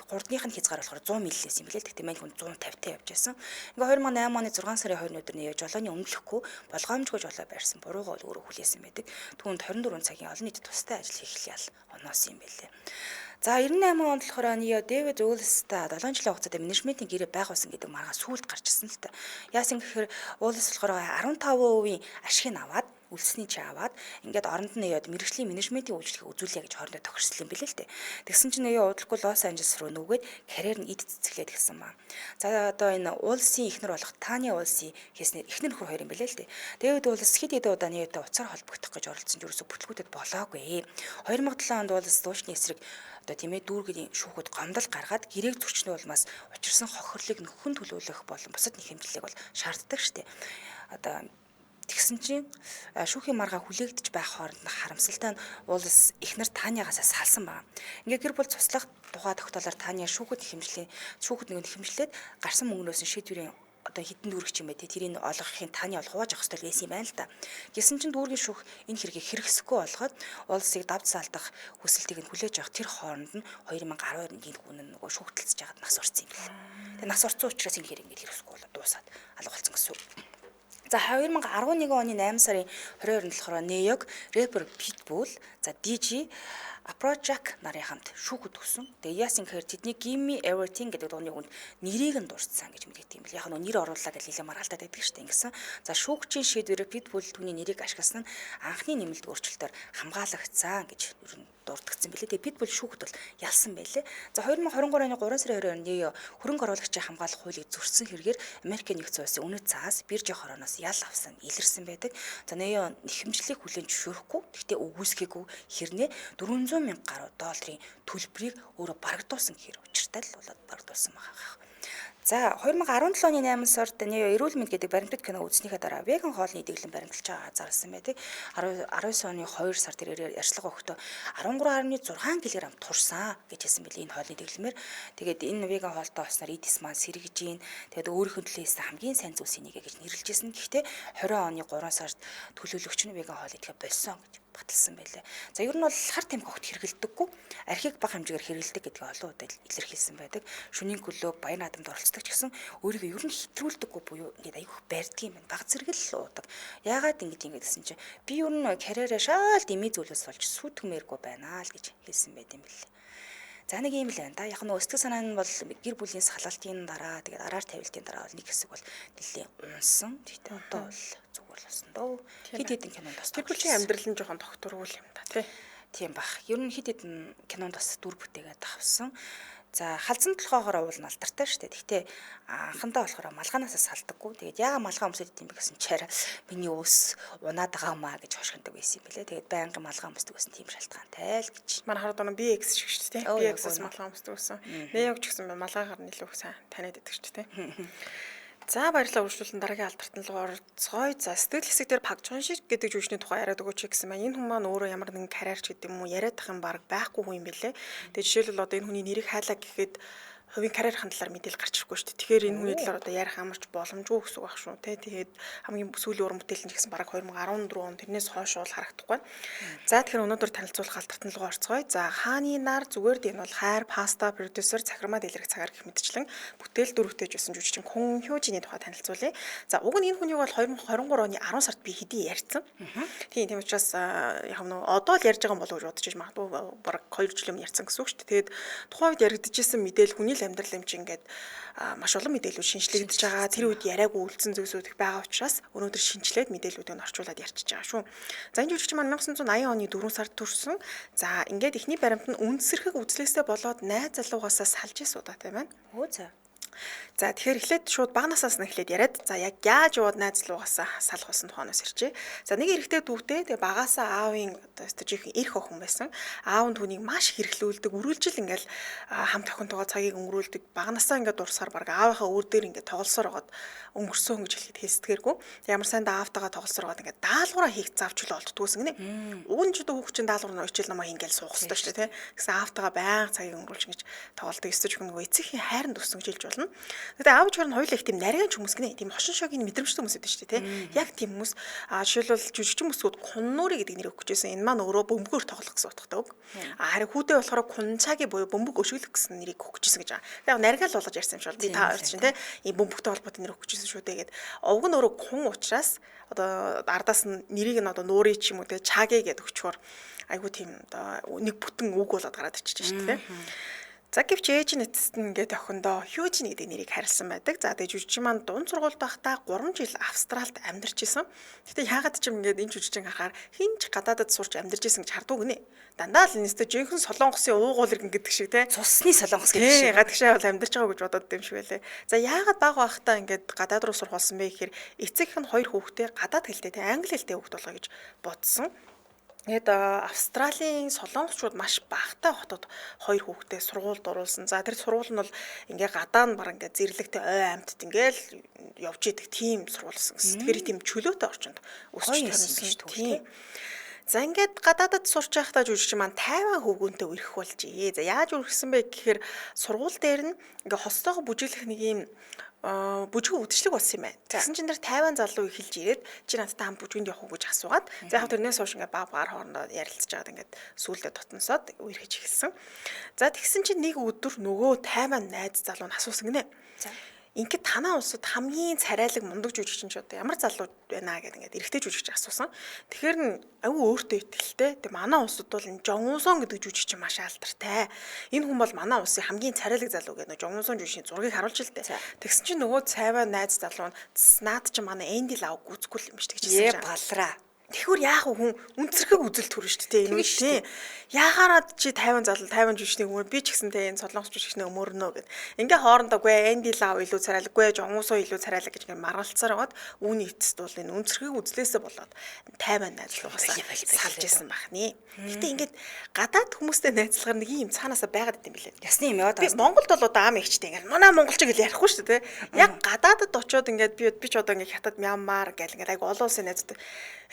гурдных нь хязгаар болохоор 100 миллээс юм билээ. Тэгтээ мань хүн 150-тай явж байсан. Ингээ 2008 оны 6 сарын 20 өдөр нэ жолооны өмнөлөхгүй болгоомжгүй жолоо барьсан. Буруугаа бол өөрөө хүлээсэн байдаг. Түүнд 24 цагийн олон нийтэд тустай ажил хийх ял оноосон юм билээ. За 98 онд болохоор Нио Дэвид Уоллестай 7 жилийн хугацаатай менежментийн гэрээ байгуулсан гэдэг маргаа сүүлд гарч ирсэн л та. Яасан гэхээр Уоллес болохоор 15% ашигыг аваад үлдсэний чи аваад ингээд оронд нь яваад мэрэгжлийн менежментийн үйлчлэгийг үзүүлье гэж хоорондоо тохирсон юм билээ л дээ. Тэгсэн чинь нөө удалгүй Лос Анжелес руу нүгээд карьер нь эд цэцгэлээд гисэн маа. За одоо энэ уулсын эхнэр болох Таны уулсын хийснээр эхнэр нөхөр хоёр юм билээ л дээ. Дэвид уулс хэд хэдэн удаа нөөтэй уцаар холбогдох гэж оролцсон ч юусоо бүтлгүүтэд болоогүй. 2007 онд уулс дуучны эсрэг одоо тийм дүүргийн шүүхэд гомдол гаргаад гэрээг зөрчний улмаас учирсан хохирлыг нөхөн төлөөлөх болон бусад нэхэмжлэлийг бол шаарддаг штеп. Одоо тэгсэн чинь шүүхийн маргаа хүлээгдэж байх хооронд нь харамсалтай нь уулс эхнэр Танягаас салсан байна. Ингээ гэр бүл цуслах тухай тогтоолоор Таня шүүхэд нэхэмжлийн шүүхэд нэг нэхэмжлээд гарсан мөнгнөөс нь шийдвэрийн одоо хитэн дүүрэгч юм бэ те тэрийг олгохын Таня бол хувааж авах хэрэгтэй байсан юм байна л да. Гэсэн чинь дүүргийн шүүх энэ хэргийг хэрэгсэхгүй болгоод уулсыг давж салдах хүсэлтийг нь хүлээж авах тэр хооронд нь 2012 онд энэ хүн нөгөө шүүхтэлцэж байгаад нас орсон юм байна. Тэгээ нас орсон учраас энэ хэрэг ингээд хэрэгсэхгүй болоод дуусаад алга болсон гэсэн үг. За 2011 оны 8 сарын 22-нд болохоор Нью-Йорк рэпер Pitbull, за DJ Afrojack нарын хамт шүүхэд өгсөн. Тэгээ яасан гэхээр тэдний Give Me Everything гэдэг дууны хүнд нэрийг нь дурдсан гэж мэдэгдэх юм бэл. Яг нь нэр оруулаа гэж нэлээд маргаалтаад байдаг шүү дээ. Ингэсэн. За шүүгчийн шийдвэрээр Pitbull түүний нэрийг ашигласан нь анхны нэмэлт өөрчлөлтөөр хамгаалагдсан гэж ер нь дурдгдсан билээ. Тэгээ Pitbull шүүхэд бол ялсан байлээ. За 2023 оны 3 сарын 22-нд Нео хөрөнгө оруулагчийн хамгаалах хуулийг зөрчсөн хэрэгээр Америкийн нэгдсэн улсын үнэт цаас биржийн хорооноос ял авсан илэрсэн байдаг. За Нео нэхэмжлэлийг хүлээн зөвшөөрөхгүй, гэхдээ үгүйсгээгүй хэрнээ 400 мянга гаруй долларын төлбөрийг өөрөө барагдуулсан гэхээр учиртай л болоод барагдуулсан байгаа. За 2017 оны 8 сард Нео эрүүл мэнд гэдэг баримтат кино үзснийхээ дараа веган хоолны дэглэм баримталж байгаа зарласан байдаг. 19 оны 2 сар тэрээр ярьцлага өгөхдөө 13.6 кг турсан гэж хэлсэн билээ энэ хоолны дэглэмээр. Тэгээд энэ веган хоолтой болсноор эд эс маань сэргэж гин. Тэгээд өөрийнх нь төлөөс хамгийн сайн зүйлсийн нэг гэж нэрлэж ирсэн. Гэхдээ 20 оны 3 сард төлөөлөгч нь веган хоол идэхэ болсон гэж баталсан байлээ. За ер нь бол хар тамхи огт хэрэглэдэггүй. Архийг бага хэмжээгээр хэрэглэдэг гэдгийг олон удаа илэрхийлсэн байдаг. Шөнийн клуб, баян наадамд оролцдог ч гэсэн өөрийгөө ер нь хэтрүүлдэггүй буюу ингээд аягүй барьдаг юм байна. Баг зэрэг л уудаг. Яагаад ингэж ингэ гэсэн чинь би ер нь карьераа шаал дэмий зүйлээс болж сүйтгэмээргүй байна л гэж хэлсэн байт юм бэл. За нэг юм л байна да. Яг нь сэтгэл санаа нь бол гэр бүлийн салалтын дараа тэгээд араар тавилтын дараа бол нэг хэсэг бол нэлээд унсан. Гэхдээ одоо бол зүгээр л болсон дөө. Хэд хэдэн кинонд бас тэр бүлийн амьдрал нь жоохон тогтворгүй юм да тий. Тийм бах. Ер нь хэд хэдэн кинонд бас дүр бүтээгээд авсан. За халзан толгоогоор уул нь алдартай шүү дээ. Гэхдээ анхандаа болохоор малгаанаас салдаггүй. Тэгээд яагаад малгай өмсөд идэм бэ гэсэн чаар миний ус унаад байгаа маа гэж хошигнодог байсан юм билээ. Тэгээд байнгын малгай өмсдөг байсан тийм шалтгаантай л гэж. Манай хараад байна BX шиг шүү дээ. BX-с малгай өмсдөг байсан. Неог ч гэсэн малгайгаар нь илүү сайн таниад идэх шүү дээ. За баярлалаа үргэлжлүүлэн дараагийн алдартан руу орцгоё. За сэтгэл хэсэг дээр Пак Чон Шик гэдэг жүжигчний тухай яриад өгөөч гэсэн маань энэ хүн маань өөрөө ямар нэгэн карьерч гэдэг юм уу яриад ах юм баг байхгүй хүн юм бэлээ. Тэгээ жишээлбэл одоо энэ хүний нэрийг хайлаа гэхэд хувийн карьерийн талаар мэдээлэл гарч ирэхгүй шүү дээ. Тэгэхээр энэ хүний талаар одоо ярих амарч боломжгүй гэсэн үг байх шүү те. Тэгээд хамгийн сүүлийн уран бүтээл нь ч гэсэн бараг 2014 он тэрнээс хойш бол харагдахгүй. За тэгэхээр өнөөдөр танилцуулах алдартан руу орцгоё. За хааны нар зүгээр дээ энэ бол хайр, паста, продюсер, захирмаа дэлгэрэх цагаар гэх мэтчлэн бүтээл дөрвтэй байсан жүжигчин Кун Хёжины тухай танилцуулъя. За уг нь энэ хүнийг бол 2023 оны 10 сард би хэдий ярьсан. Тийм учраас яг нөө одоо л ярьж байгаа юм болов уу гэж бодож магадгүй бараг 2 жилийн өмнө ярьсан гэсэн үг шүү дээ. Тэгээд тухайн үед яригдчихсэн мэдээлэл хүний л амьдрал юм чи ингээд маш олон мэдээлүүд шинжлэгдэж байгаа. Тэр үед яриаггүй үлдсэн зүйлсүүд их байгаа учраас өнөөдөр шинжлээд мэдээллүүдийг нь орчуулад ярьчихж байгаа шүү. За энэ жүжигч маань 1980 оны 4 сард төрсэн. За ингээд эхний баримт нь үнсэрхэг үзлээсээ болоод найз залуугаасаа салж исэн удаатай байна. Өө за. За тэгэхээр эхлээд шууд багнаасаас нь эхлээд яриад за яг яаж яваад найз залуугаасаа салах болсон тухайнаас ярьжээ. За нэг эрэгтэй дүүтэй тэгээ багаасаа аавын одоо жинхэнэ эрх охин байсан. Аав нь түүнийг маш хэрэглүүлдэг, үргэлжил ингээл хамт охинтойгоо цагийг өнгөрүүлдэг. Багнаасаа ингээд дурсахаар баг аавынхаа үр дээр ингээд тоглосоор байгаад өнгөрсөн гэж хэлэхэд хэлсдгээргүй. Ямар сайн аавтайгаа тоглосоор байгаад ингээд даалгавраа хийх завчлал олддгүйсэн гинэ. Уг нь ч одоо хүүхд чинь даалгавар нь хичээл номоо ингээл суух хэрэгтэй шүү дээ, тэ. Тэгсэн аавтайгаа байнга цагийг өнгөрүүлж ингэж тоглолдог. Өстөж нөгөө эцэгхийн хайранд өссөн гэж хэлж болно. Тэгээ аав чор нь хоёулаа их тийм нарийн хүмүүс гинэ. Тийм хошин шогийн мэдрэмжтэй хүмүүс байдаг шүү дээ, тэ. Яг тийм хүмүүс. А жишээлбэл жүжигчин бүсгүүд Куннури гэдэг нэрийг өгч байсан. Энэ маань өөрөө бөмбөгөөр тоглох гэсэн утгатай үг. А харин хүүдээ болохоор Кунчаги буюу бөмбөг өшөглөх гэсэн нэрийг өгч байсан гэж байгаа. Тэгээ нарийн л болгож ярьсан юм шиг бол би та хоёр чинь тэ ийм бөмбөгтэй холбоотой нэр өгч байсан шүү дээ гэд. Уг нь өөрөө кун учраас одоо ардаас нь нэрийг нь одоо нуурий ч юм уу тэ чаги гэд өгчхөөр айгуу тийм одоо нэг бүтэн үг болоод гараад ирчихэж шүү дээ. За гэвч ээж нь эцэст нь ингээд охиндоо Хьюжин гэдэг нэрийг харилсан байдаг. За тэгээ жүжигчин маань дунд сургуульд байхдаа 3 жил Австралид амьдарч исэн. Гэтэ яагаад ч юм ингээд энэ жүжигчин харахаар хин ч гадаадад сурч амьдарч исэн гэж хардуу гинэ. Дандаа л энэстэй жинхэнэ солонгосын уугуул иргэн гэдэг шиг те. Цусны солонгос гэдэг шиг. Гадагшаа бол амьдарч байгаа гэж бодоод юм шиг байлээ. За яагаад баг байхдаа ингээд гадаад руу сурах болсон бэ гэхээр эцэг эх нь хоёр хүүхдээ гадаад хэлтэй те англи хэлтэй хүүхд болгоё гэж бодсон. Тэгээд Австралийн солонгосчууд маш багатай хотод хоёр хүүхдээ сургуульд оруулсан. За тэр сургууль нь бол ингээ гадаа нь баг ингээ зэрлэгтэй ой амьтд ингээл явж идэг тийм сургууль гэсэн. Тэгэхээр тийм чөлөөтэй орчинд өсөж төрсөн тийм. За ингээд гадаадад сурч байхдаа жүжигчин маань Тайван хөвгөнтэй үерхэх болжээ. За яаж үерхсэн бэ гэхээр сургууль дээр нь ингээ хослоогоо бүжиглэх нэг юм бүжгэн үдшилэг болсон юм байна. Тэгсэн чинь тэр Тайван залуу эхэлж ирээд чи надтай хамт бүжгэнд явах уу гэж асуугаад за яг тэрнээс хойш ингээ баг багаар хоорондоо ярилцж байгаад ингээд сүүлдээ дотносоод үерхэж эхэлсэн. За тэгсэн чинь нэг өдөр нөгөө Тайван найз залуу нь асуусан гинэ. За ингээд танаа улсад хамгийн царайлаг мундаг жүжигчин ч одоо ямар залуу байна гэдэг ингээд эрэгтэй жүжигч асуусан. Тэгэхээр нь аюу өөртөө итгэлтэй. Тэг манай улсад бол энэ Жон Унсон гэдэг жүжигчин маш алдартай. Энэ хүн бол манай улсын хамгийн царайлаг залуу гэдэг нөө Жон Унсон жүжигчийн зургийг харуулж л дээ. Тэгсэн чинь нөгөө цайваа найз залуу нь наад чи манай Энди Лав гүцэхгүй юм шиг гэж хэлсэн. Балраа. Тэгэхүр яах вэ, хүн үнцэрхэг үзэл төрнө шүү дээ энэ үед тий. Яхаарад чи 50 залуу 50 жүжигчний өмөр, би ч гэсэн те энэ солонгос жүжигчний өмөрнө гэд. Ингээ хоорондоо гүй Энди Лав илүү царайлаг, гүй Жонгусоо илүү царайлаг гэж ингээ маргалцаар байгаад үүний эцэст бол энэ үнцэрхэг үзлээсээ болоод 50 найзлуугаас салж исэн бахны. Гэтэ ингээд гадаад хүмүүстэй найзлахаар нэг юм цаанаасаа байгаад идэм билээ. Ясны юм яваад байгаа. Монголд бол одоо ам ихчтэй ингээд манай монголчиг гэл ярихгүй шүү дээ те. Яг гадаадд очиод ингээд би ч одоо ингээд хятад, Мянмар гэл ингээд айгу олон улсын найзтай.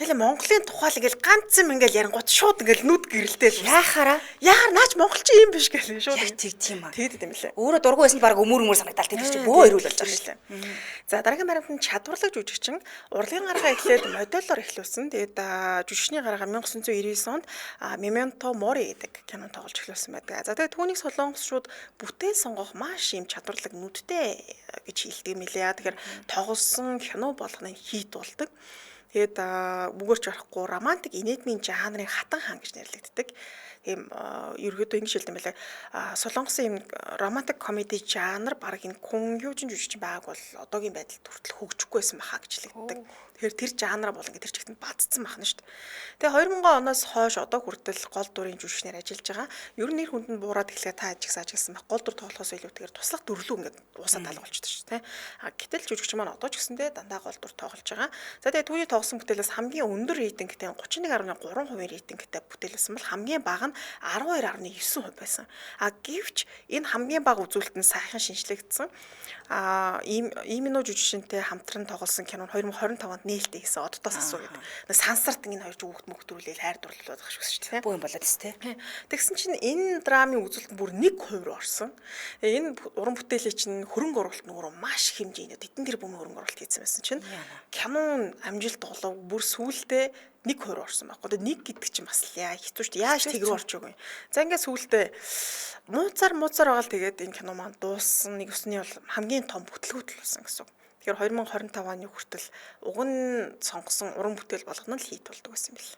Хэлээ Монголын тухайл ингээл ганц юм ингээл ярингууд шууд ингээл нүд гэрэлтэй л. Яахаараа? Яахаар наач монголчин юм биш гэл шууд. Яг тийм аа. Тэгэд юм лээ. Өөрөө дургу байсан баг өмөр санагдал тэр чинь бөө эрүүл болж байгаа шүү дээ. За дараагийн баримт нь чадварлаг жүжигчин урлагийн гаргаа эхлээд модельор эхлүүлсэн. Тэгээд жүжигчний гаргаа 1999 онд Memento Mori гэдэг кино тоглож эхлүүлсэн байдаг. За тэгээд түүнийг солонгосчууд бүтээл сонгох маш юм чадварлаг нүдтэй гэж хэлдэг юм лээ. Тэгэхээр тоглосон кино болгоныг хийд болдог. Тэгээд мөгөөрч барахгүй романтик инээдмийн жанрын хатан хаан гэж нэрлэгддэг. Тийм ерөөдөө ингэж хэлдэг юм байлаа. Солонгосын юм романтик комеди жанр баг энэ Кунгюжин жүжигчин байгааг бол одоогийн байдалд хүртэл хөгжихгүй байсан баха гэж хэлэгддэг. Тэгэхээр тэр жанр бол ингэ тэр чигт нь бадцсан бахна шүү дээ. Тэгээ 2000 оноос хойш одоо хүртэл гол дүрийн жүжигчнэр ажиллаж байгаа. Ер нь нэр хүнд нь буураад эхлэгээ та ажилласан байх. Гол дүр тоглохоос илүүтэйгээр туслах дүрлүү ингээд уусаа талга болчихдог шүү дээ. А гэтэл жүжигч маань одоо ч гэсэндээ дандаа гол дүр тоглож байгаа. За тэгээ түүний тоглосон бүтээлээс хамгийн өндөр рейтингтэй 31.3% рейтингтэй бүтээл байсан бол хамгийн бага нь 12.9% байсан. А гэвч энэ хамгийн бага үзүүлэлт нь сайхан шинжлэгдсэн. А ийм именно жүжигчэнтэй хамтран тоглосон кино 2025 онд нээлттэй хийсэн. Оддоос асуу гэдэг. Сансарт энэ хоёр хүүхд мөхдрүүлээл хайр дурлалаад байгаа шүү дээ. Бүү юм болоод тест. Тэгсэн чинь энэ драмын үзүүлэлт бүр 1% рүү орсон. Энэ уран бүтээлийн чинь хөрөнгө оруулалт нь өөрөө маш хэмжээний тэдэн тэр бөмбөг хөрөнгө оруулалт хийсэн байсан чинь кино амжилт болов бүр сүүлдээ 1% орсон байхгүй. Одоо 1 гэдэг чинь бас л яа хэцүү шүү дээ. Яаж тэг рүү орч үгүй. За ингээд сүүлдээ мууцар байгаа л тэгээд энэ кино маань дууссан. Нэг өсний бол хамгийн том бүтлгүүтэл болсон гэсэн үг. Тэгэхээр 2025 оны хүртэл уг нь сонгосон уран бүтээл болгоно л хийт болдог байсан юм бэл.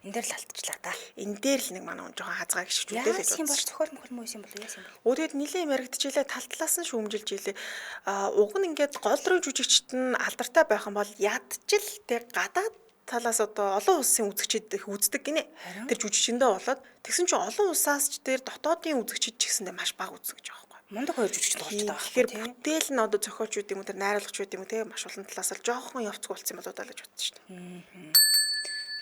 Энэ дээр л алдчихлаа да. Энэ дээр л нэг манай хүн жоохон хазгаа гიშгчүүдээ л гэж бодсон. Яасан бол зохиол мөхөл мөн юм бол яасан бол. Өө тэгэд нилээн юм яригдчихлээ, тал талаас нь шүүмжилж илээ. Уг нь ингээд гол руу жүжигчт нь алдартай байх юм бол ядчил тэг гадаад талаас одоо олон улсын үзэгчид их үздэг гинэ. Тэр жүжигчэндээ болоод тэгсэн чинь олон улсаас ч тэр дотоодын үзэгчид ч гэсэндээ маш бага үзсэн гэж байгаа байхгүй. Мундаг хоёр жүжигч тоглож байгаа байхгүй. Тэгэхээр бүтээл нь одоо зохиолч үү юм уу тэр найруулагч үү юм уу те маш олон талаас л жоохон явцгүй болсон юм болоо даа гэж бодсон шүү дээ.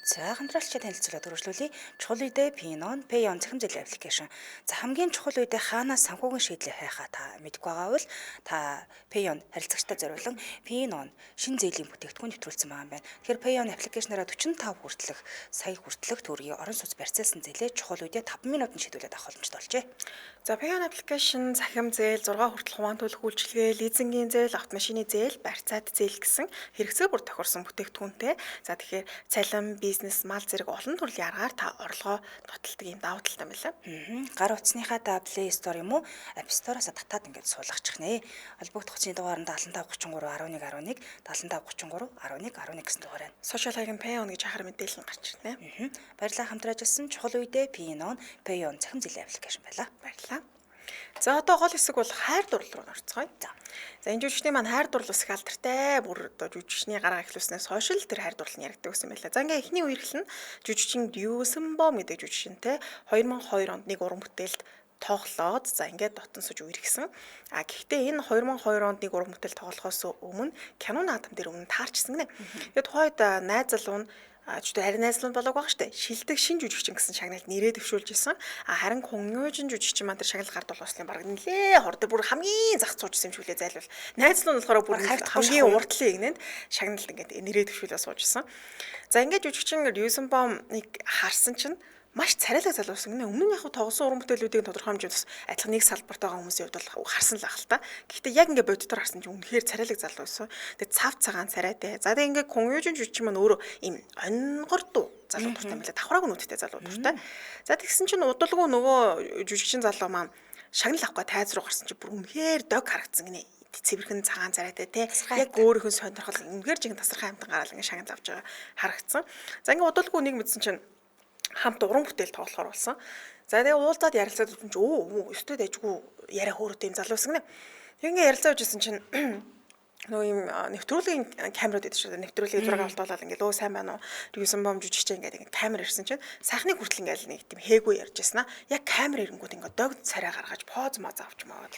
За хамтрагчдад танилцуулаад үргэлжлүүлье. Чухал үедээ Pinon, Payon цахим зээлийн аппликейшн. За хамгийн чухал үедээ хаанаас санхүүгийн шийдлээ хайхаа та мэдэхгүй байгаа бол та Payon харилцагчдад зориулан Pinon шинэ зээлийн бүтээгдэхүүн нэвтрүүлсэн байгаа юм байна. Тэгэхээр Payon аппликейшнаараа 45 хүртэлх сая хүртэлх төгрөгийн орон сууц барьцаалсан зээлээ чухал үедээ 5 минутанд шийдвүлээд авах боломжтой болжээ. За Payon аппликейшн цахим зээл, 6 хүртэлх хуваан төлөх үйлчилгээ, лизингийн зээл, автомашины зээл, барьцаат зээл гэсэн хэрэгцээ бүр тохирсон бүтээгдэхүүнтэй. За тэгэхээр цалин, бизнес, мал зэрэг олон төрлийн аргаар та орлогоо нотолдог юм давуу талтай юм байна. Гар утасныхаа та Play Store юм уу App Store-оос татаад ингээд суулгачих нэ. Холбогдох утасны дугаар нь 75 33 11 11 75 33 11 11 гэсэн дугаар байна. Social хаяг нь Payon гэж хахаар мэдээлэл нь гарч ирнэ. Баярлалаа хамтран ажилласан чухал үедээ Pinon, Payon цахим зээлийн аппликейшн байлаа. Баярлалаа. За одоо гол хэсэг бол хайр дурлал руу орцгоё. За энэ жүжигчний маань хайр дурлал их алдартай. Бүр одоо жүжигчний гараа эхлүүлснээс хойш л тэр хайр дурлал нь яригддаг гэсэн юм байлаа. За ингээ эхний үерхэл нь жүжигчин Юсенбом гэдэг жүжигчэнтэй 2002 онд нэг уран бүтээлд тоглоод за ингээд дотон сууж үерхсэн. А гэхдээ энэ 2002 онд нэг уран бүтээл тоглохоос өмнө кино наадам дээр өмнө таарчсан гинэ. Тэгээд тухайд найз залуу нь чүтэ харин найз залуу болоог байгаа штэ. Шилдэг шин жүжигчин гэсэн шагналд нэрээ дэвшүүлж исэн. А харин Кунгюжин жүжигчин маань тэр шагнал гард болоослын баг нэлээ хор дээр бүр хамгийн зах суужсэн юм шиг үлээ зайлвал. Найз залуу нь болохоор бүр хамгийн урдлын игнэнд шагналд ингээд нэрээ дэвшүүлээ сууж исэн. За ингээд жүжигчин Рюсенбомыг харсан чинь маш царайлаг залуу байсан гинэ. Өмнө нь яг тоглосон уран бүтээлүүдийг тодорхой хэмжээнд бас адилхан нэг салбарт байгаа хүмүүсийн хувьд бол харсан л ах л та. Гэхдээ яг ингээ бодитоор харсан чинь үнэхээр царайлаг залуу байсан. Тэгээ цав цагаан царайтай. За тэгээ ингээ Кунгюжин жүжигчин маань өөрөө ийм онгордуу залуу дуртай юм лээ. Давхраагүй нүдтэй залуу дуртай. За тэгсэн чинь удалгүй нөгөө жүжигчин залуу маань шагнал авах га тайз руу гарсан чинь бүр үнэхээр дог харагдсан гинэ. Цэвэрхэн цагаан царайтай те. Яг өөрийнх нь сонирхол үнэхээр жинхэнэ тасархай амтан гараал ингээ шагнал авч байгаа харагдсан. За ингээ удалгүй нэг мэдсэн чинь хамт уран бүтээл тоглохоор болсон. За тэгээ уулзаад ярилцаад үзсэн чинь өө өстой дайжгүй яриа хөөрөтэй юм залуу байсан гинэ. Тэг ингээ ярилцаа явж исэн чинь Нөгөө юм нэвтрүүлгийн камерууд байдаг шүү дээ. Нэвтрүүлгийн зураг авалтуулаад ингээл өө сайн байна уу? Юусан бом жүжигч ингээд ингээд камер ирсэн чинь сайхны хүртэл ингээл нэг тийм хээгүй ярьж байсан аа. Яг камер ирэнгүүт ингээд догд царай гаргаж поз моз авч маваад.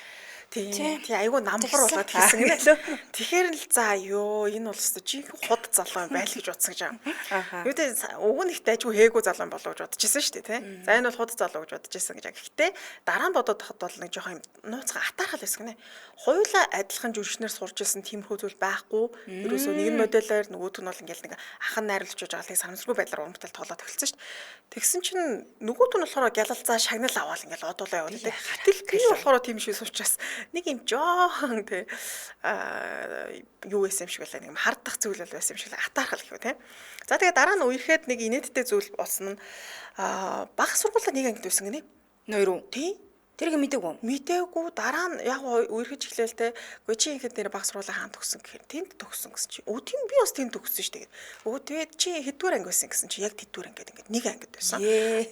Тийм айгүй намхар болоод хийсэн гинэ. Тэгэхээр л за ёо энэ бол өстө жинхэнэ худ залуу юм байл гэж бодсон гэж байгаа. Юу тэ уг нь ихтэй айгүй хээгүй залуу болов гэж бодож исэн шүү дээ тий. За энэ бол худ залуу гэж бодож исэн гэж. Гэхдээ дараа нь бодоод тахад бол нэг жоохон юм нууцхан атаархал байсан гинэ. Хоёулаа адилхан жүжигчнэр сурч исэн тиймэрхүү зүйл байхгүй. Ерөөсөө нэг нь моделоор нөгөөх нь бол ингээл нэг ахан найруулж байгаа л санамсаргүй байдлаар уран бүтээл тоглоод эхэлсэн шүү дээ. Тэгсэн чинь нөгөөт нь болохоор гялалзаа шагнал аваал ингээл одуулаа яваад тий. Гэтэл би болохоор тийм шиг суучаас нэг юм жоохон тий юу байсан юм шиг байлаа, нэг юм хардах зүйл бол байсан юм шиг л атаархал гэх үү тий. За тэгээ дараа нь үерхэд нэг инээдтэй зүйл болсон нь баг сургуулаа нэг ангид байсан гинэ. Нойруу. Тий. Тэрийг мдэггүй. Мдэггүй дараа нь яг үерхэж эхлээл те. Үгүй чи ихэд нэр баг сургуулаа хаан төгсөн гэхээр тэнд төгсөн гэсэн чи. Өө тийм би бас тэнд төгссөн шүү дээ. Өө тэгээд чи хэддүгээр анги байсан гэсэн чи яг тэддүгээр ангид ингээд нэг ангид байсан.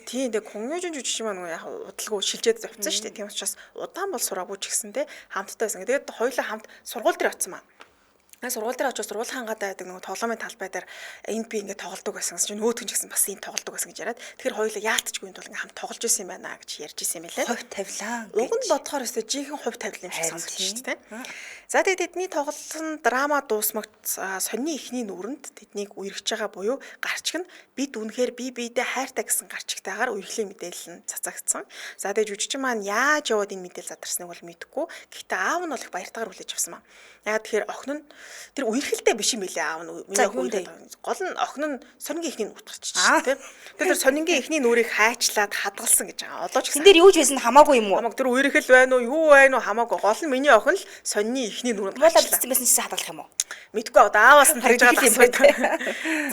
Тийм тэгээд Кунгюжин жүжигч маань нөгөө яг удалгүй шилжээд явцсан шүү дээ. Тийм учраас удаан бол сураагүй ч гэсэн те хамттай байсан. Тэгээд хоёулаа хамт сургууль дээр очсон маа. Сургууль дээр очиж сургууль хангаад байдаг нөгөө тоглоомын талбай дээр энд би ингээд тоглодог байсан гэсэн чинь нөгөөх нь ч гэсэн бас энд тоглодог байсан гэж яриад. Тэгэхээр хоёулаа яалтчгүй энэ тул ингээд хамт тоглож исэн юм байна гэж ярьж исэн юм лээ. Хувь тавилан. Уг нь бодохоор өстой жинхэнэ хувь тавилан юм шиг сонсогдож шүү дээ. За тэгээд тэдний тоглосон драма дуусмагт сонины эхний нүрэнд тэднийг үерхэж байгаа буюу гарчиг нь бид үнэхээр бие биедээ хайртай гэсэн гарчигтайгаар үерхлийн мэдээлэл нь цацагдсан. За тэгээд жүжигчин маань яаж яваад энэ мэдээлэл задарсныг бол мэдэхгүй. Гэхдээ аав нь бол их баяртайгаар хүлээж авсан маа. Яг тэгэхээр охин нь тэр үерхэлтэй биш юм билээ аав нь. Миний охин үерхэл. Гол нь охин нь сонингийн эхний нүрт гарчиж тийм. Тэр сонингийн эхний нүрийг хайчлаад хадгалсан гэж байгаа. Одоо ч гэсэн. Тэн дээр юу ч байсан хамаагүй юм уу? Хамаагүй. Тэр үерхэл байна уу, юу байна уу хамаагүй. Гол нь миний охин л сонины эхний нүрэнд гарчлаа. Байсан чинь хадгалах юм уу? Мэдгүй одоо ааваас нь тэгж байгаа юм байна.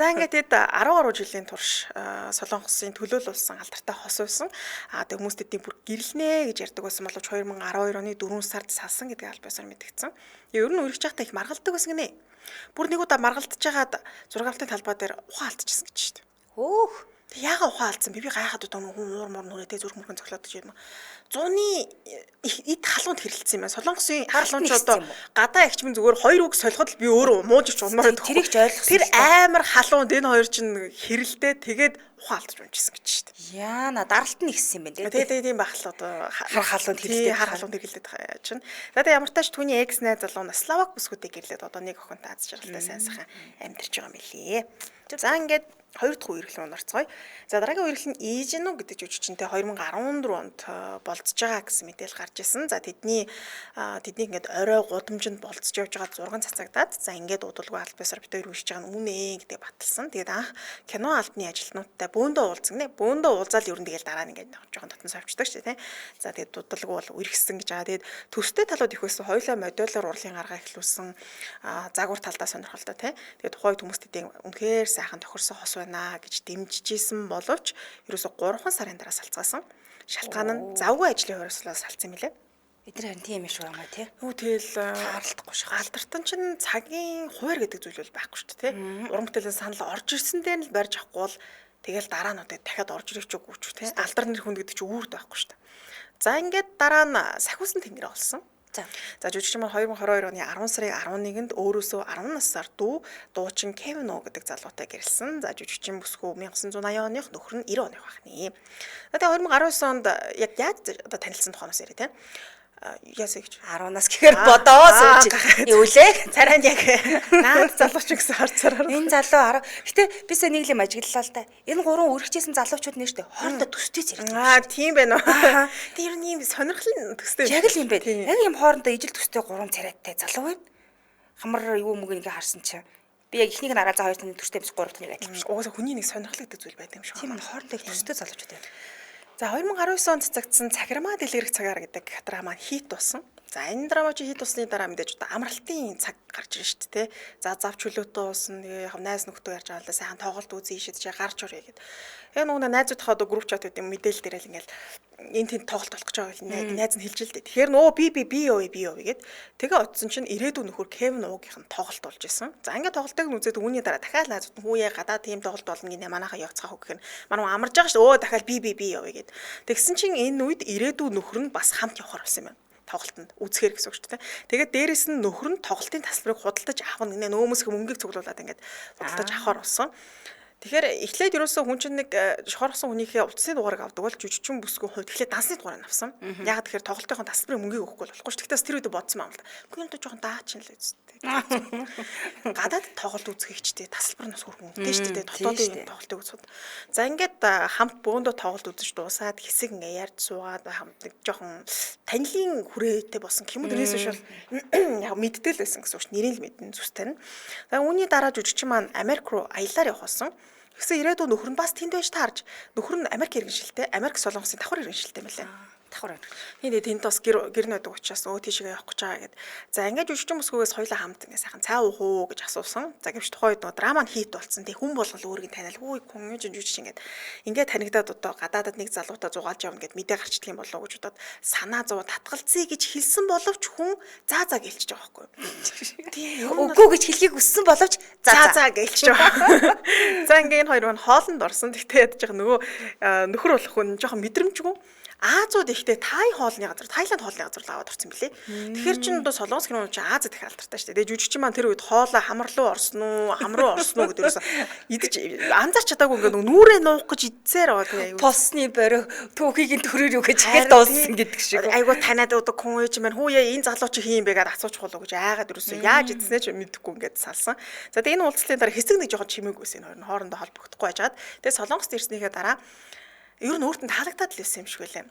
За ингээд тэд 10 гаруй жилийн турш Солонгосын төлөөлөл болсон алдартай хос байсан. А тэг хүмүүс тэдний бүр гэрлэнэ гэж ярьдаг байсан боловч 2012 оны 4 сард салсан гэдгийг аль биесээр мэдгдсэн. Ер нь үргэлж байхдаа их маргалдаг байсан гинэ. Бүр нэг удаа маргалдаж байгаад зураг авалтын талбай дээр ухаан алдчихсан гэж шүү дээ. Хөөх. Тэг яага ухаан алдсан би гайхаад одоо хүн уур муур нүрээ тэ зүрх мөрхөн цоглоод гэж юм. Зуны эд халуунд хэрэлдсэн юм байна. Солонгосын халуун ч одоо гадаа эгчмэн зүгээр хоёр үг солиход л би өөрөө мууж ич унмаар байдаг. Тэрийг ч ойлгосон. Тэр амар халуунд энэ хоёр чинь хэрэлдээ тэгээд ухаан алдаж унжсэн гэж шүү дээ. Яана даралт нь ихсэн юм байна. Тэгээ тэгээ тийм байх л одоо хар халуунд хэрэлдээд хар халуунд хэрэлдээд чинь. За тэгээ ямар тач түүний экс найз залуу нь Словак бүсгүүдийг гэрлээд одоо нэг охинтой аз жаргалтай сайн сайхан амьдарч байгаа юм билээ. За ингээд хоёр дахь үерхэл рүү орцгоё. За дараагийн үерхэл нь Ижину гэдэг жүжигчэнтэй 2014 онд болцож байгаа гэсэн мэдээлэл гарч ирсэн. За тэдний тэднийг ингээд орой гудамжинд болцож явж байгаа зурган цацагдаад за ингээд удалгүй аль биесээр бит хоёр үерхэж байгаа нь үнэ гэдэг баталсан. Тэгээд анх кино албаны ажилтнуудтай бөөндөө уулзсан гинэ. Бөөндөө уулзаал ер нь тэгэл дараа нь ингээд жоохон дотн совчдаг шүү дээ, тий. За тэгээд удалгүй бол үерхсэн гэж байгаа. Тэгээд төстэй талууд их байсан. Хоёулаа модулаар урлагийн арга эхлүүлсэн загвар талдаа сонирхолтой, тий. Тэгээд тухайн үед хүмүүс тэдний үнэхээр сайхан тохирсон хос байна гэж дэмжижсэн боловч ерөөсө 3 сарын дараа салцгаасан. Шалтгаан нь завгүй ажлын хуурслаас салцсан юм лээ. Эдгээр харин тийм юм шиг байна тий. Юу тэгэл таарлахгүй шиг. Алдартан чинь цагийн хуваар гэдэг зүйл бол байхгүй шүү дээ тий. Уран бүтээлийн санал орж ирсэн дээр нь барьж авахгүй бол тэгэл дараа нь одоо дахиад орж ирэх ч үгүй ч тий. Алдар нэр хүнд гэдэг чинь үүрд байхгүй шүү дээ. За ингээд дараа нь сахиусан тэнгэр олсон. За жүжигчин маань 2022 оны 10 сарын 11-нд өөрөөсөө 10 насаар дүү дуучин Кевин О гэдэг залуутай гэрэлсэн. За жүжигчин бүсгүй 1980 оных нөхөр нь 90 оных байх нэ. За тэгээ 2019 онд яг яаж одоо танилцсан тухайнаас яриа те. Яасаа гэж 10 нас гэхээр бодоо сууж юу лээ. Царайнд яг наад залууч гэсэн харцаар. Энэ залуу 10. Гэтэ би сая нэг юм ажиглалаа л та. Энэ гурван үргэжсэн залуучууд нэ штэ хоорондоо төстэй зэрэг. Аа тийм байна уу. Тэр ер нь ийм сонирхол нь төстэй. Яг л юм байна. Яг ийм хоорондоо ижил төстэй гурван царайтай залуу байна. Хамар юу мөг ингээ харсан чинь би яг эхнийг нь хараа за хоёр таны төстэй юмс гурав таны адилхан. Угаасаа хүний нэг сонирхол гэдэг зүйл байдаг юм шиг. Тийм хоорондоо их төстэй залуучууд байна. За 2019 онд цацагдсан Цахирмаа дэлгэрэх цагаар гэдэг драма хит болсон. За энэ драма чи хит болсны дараа мэдээж одоо амралтын цаг гарч ирж шүү дээ. За зав чөлөөтэй уусан. Тэгээ яг найз нөхдөд ярьж байгаа л сайхан тоглолт үзье шидэж гарч урья гэд. Яг нөгөө найзуудынхаа одоо групп чат гэдэг мэдээлэл дээрэл ингээл энэ тэнд тоглолт болох гэж байгаа найз нь хэлж л дээ. Тэгэхээр нөө би би би явъя би явъя гэд. Тэгээ очсон чинь ирээдүйн нөхөр Кевин Уугийнх нь тоглолт болж исэн. За ингээд тоглолтыг нь үзээд үүний дараа дахиад найзууд нь хүүе гадаа тийм тоглолт болно гинэ манайхаа явцгаах уу гэхээр манай амарж байгаа шүү. Өө дахиад би би би явъя гэд. Тэгсэн чинь энэ үед ирээдүйн нөхөр нь бас хамт явахар болсон юм байна. Тоглолтод үзэхэр гэсэн үг шүү дээ. Тэгээд дээрэс нь нөхөр нь тоглолтын тасалбарыг худалдаж авах гэнэ. Нөөмөсөх мөнгийг цуглуулад ингээд худалдаж авахар болсон. Тэгэхээр эхлээд ерөөсөө хүн чинь нэг шохорсон хүнийхээ утасны дугаарыг авдаг бол жүжигчин бүсгүй хувьд эхлээд дансны дугаарыг авсан. Яг тэгэхээр тоглолтынхон тасалбарын мөнгийг өгөхгүй болохгүй шүү. Тэгтээс тэр үед бодсон юм аа л да. Үгүй юм даа жоохон даач юм л үсттэй. Гадаад тоглолт үзэхчтэй тасалбар нь бас хөрхөн үнэтэй шүү дээ. Дотоодын тоглолтыг үзэхэд. За ингээд хамт бөөндөө тоглолт үзэж дуусаад хэсэг ингээ ярьж суугаад хамт нэг жоохон танилын хүрээтэй болсон гэх юм уу. Тэрнээс биш бол яг мэддэг л байсан гэсэн үг шүү. Нэрийг л мэднэ зүс тань. За үүний дараа жүжигчин маань Америк руу аяллаар явах болсон. Тэгсэн ирээдүйн нөхөр нь бас тэнд байж таарж нөхөр нь Америк иргэншилтэй, Америк Солонгосын давхар иргэншилтэй мэлээ. Давхар. Тийм тэнд бас гэр нөдөг учраас өө тийшээ явах гэж байгаа гэд. За ингээд жүжигчин бүсгүйгээс хоёлаа хамт ингээд сайхан цай уух уу гэж асуусан. За гэвч тухайн үед нөгөө драма нь хит болсон. Тэг хүн болгол өөрийг таниал хүү хүн жүжигчин ингээд ингээд танигдаад одоо гадаадад нэг залуутай зугаалж явна гэд мэдээ гарчдаг юм болоо гэж бодоод санаа зов татгалзъя гэж хэлсэн боловч хүн заа заа гэлчиж байгаа байхгүй. Тийм үгүй гэж хэлхийг хүссэн боловч заа заа гэлчиж байгаа. За ингээд энэ хоёр маань хоолнд орсон. Тэгтээ ядаж байгаа нөгөө нөхөр болох хүн жоохон мэдрэмжгүй. Азууд ихтэй Тай хоолны газар, Тайланд хоолны газар л аваад орсон билээ. Тэгэхээр чин одоо Солонгос кино чинь Азад их алдартай шүү дээ. Тэгээ жүжигчин маань тэр үед хоолоо хамар руу орсон уу, хам руу орсон уу гэдэг ерөөсө идэж анзаарч чадаагүй ингээд нүрээ нуух гэж идсээр байгаа тийм аюу. Полсны бороо түүхийг нь төрөөр юу гэж ихэл дууссан гэдэг шиг. Айгуу таниад удаг хүн ээж маань хүү яа энэ залуу чи хин юм бэ гэдээ асуучих болов гэж айгаад ерөөсө яаж идснээ ч мэдэхгүй ингээд салсан. За тэгээ энэ уулзлын дараа хэсэг нэг жоохон чимээгүйсэн энэ хоёр нь хоорондоо холбогдохгүй байжгаад тэгээ Солонгост ирснийхээ дараа ер нь өөрт нь таалагдаад л байсан юм шиг байлаа.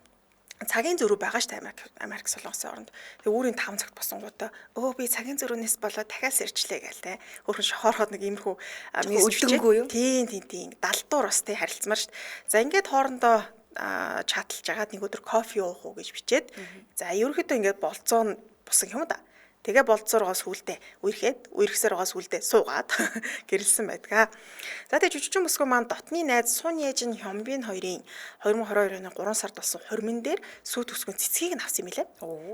Цагийн зөрүү байгаа шүү дээ Америк Солонгосын оронд. Тэгээ өөрийн 5 цагт босонгуудаа өө би цагийн зөрүүнээс болоод дахиад сэрчлээ гээл те. Өөрхөн шохоорход нэг иймэрхүү мессеж юу? Тийм тийм тийм. Далдуур бас те харилцмаар шүү дээ. За ингээд хоорондоо чаталж агаад нэг өдөр кофе уух уу гэж бичээд за ерөнхийдөө ингээд болцоо босон юм да. Тэгээ болцооргоо сүулдэ үерхэд үерхсээр байгаа сүулдэ суугаад гэрэлсэн байдгаа. За тэгээ жүжигчин бүсгүй маань дотны найз Сун Яжин Хёнбин хоёрын 2022 оны 3 сард болсон хурмын дээр сүү төсгөн цэцгийг нь авсан юм билээ.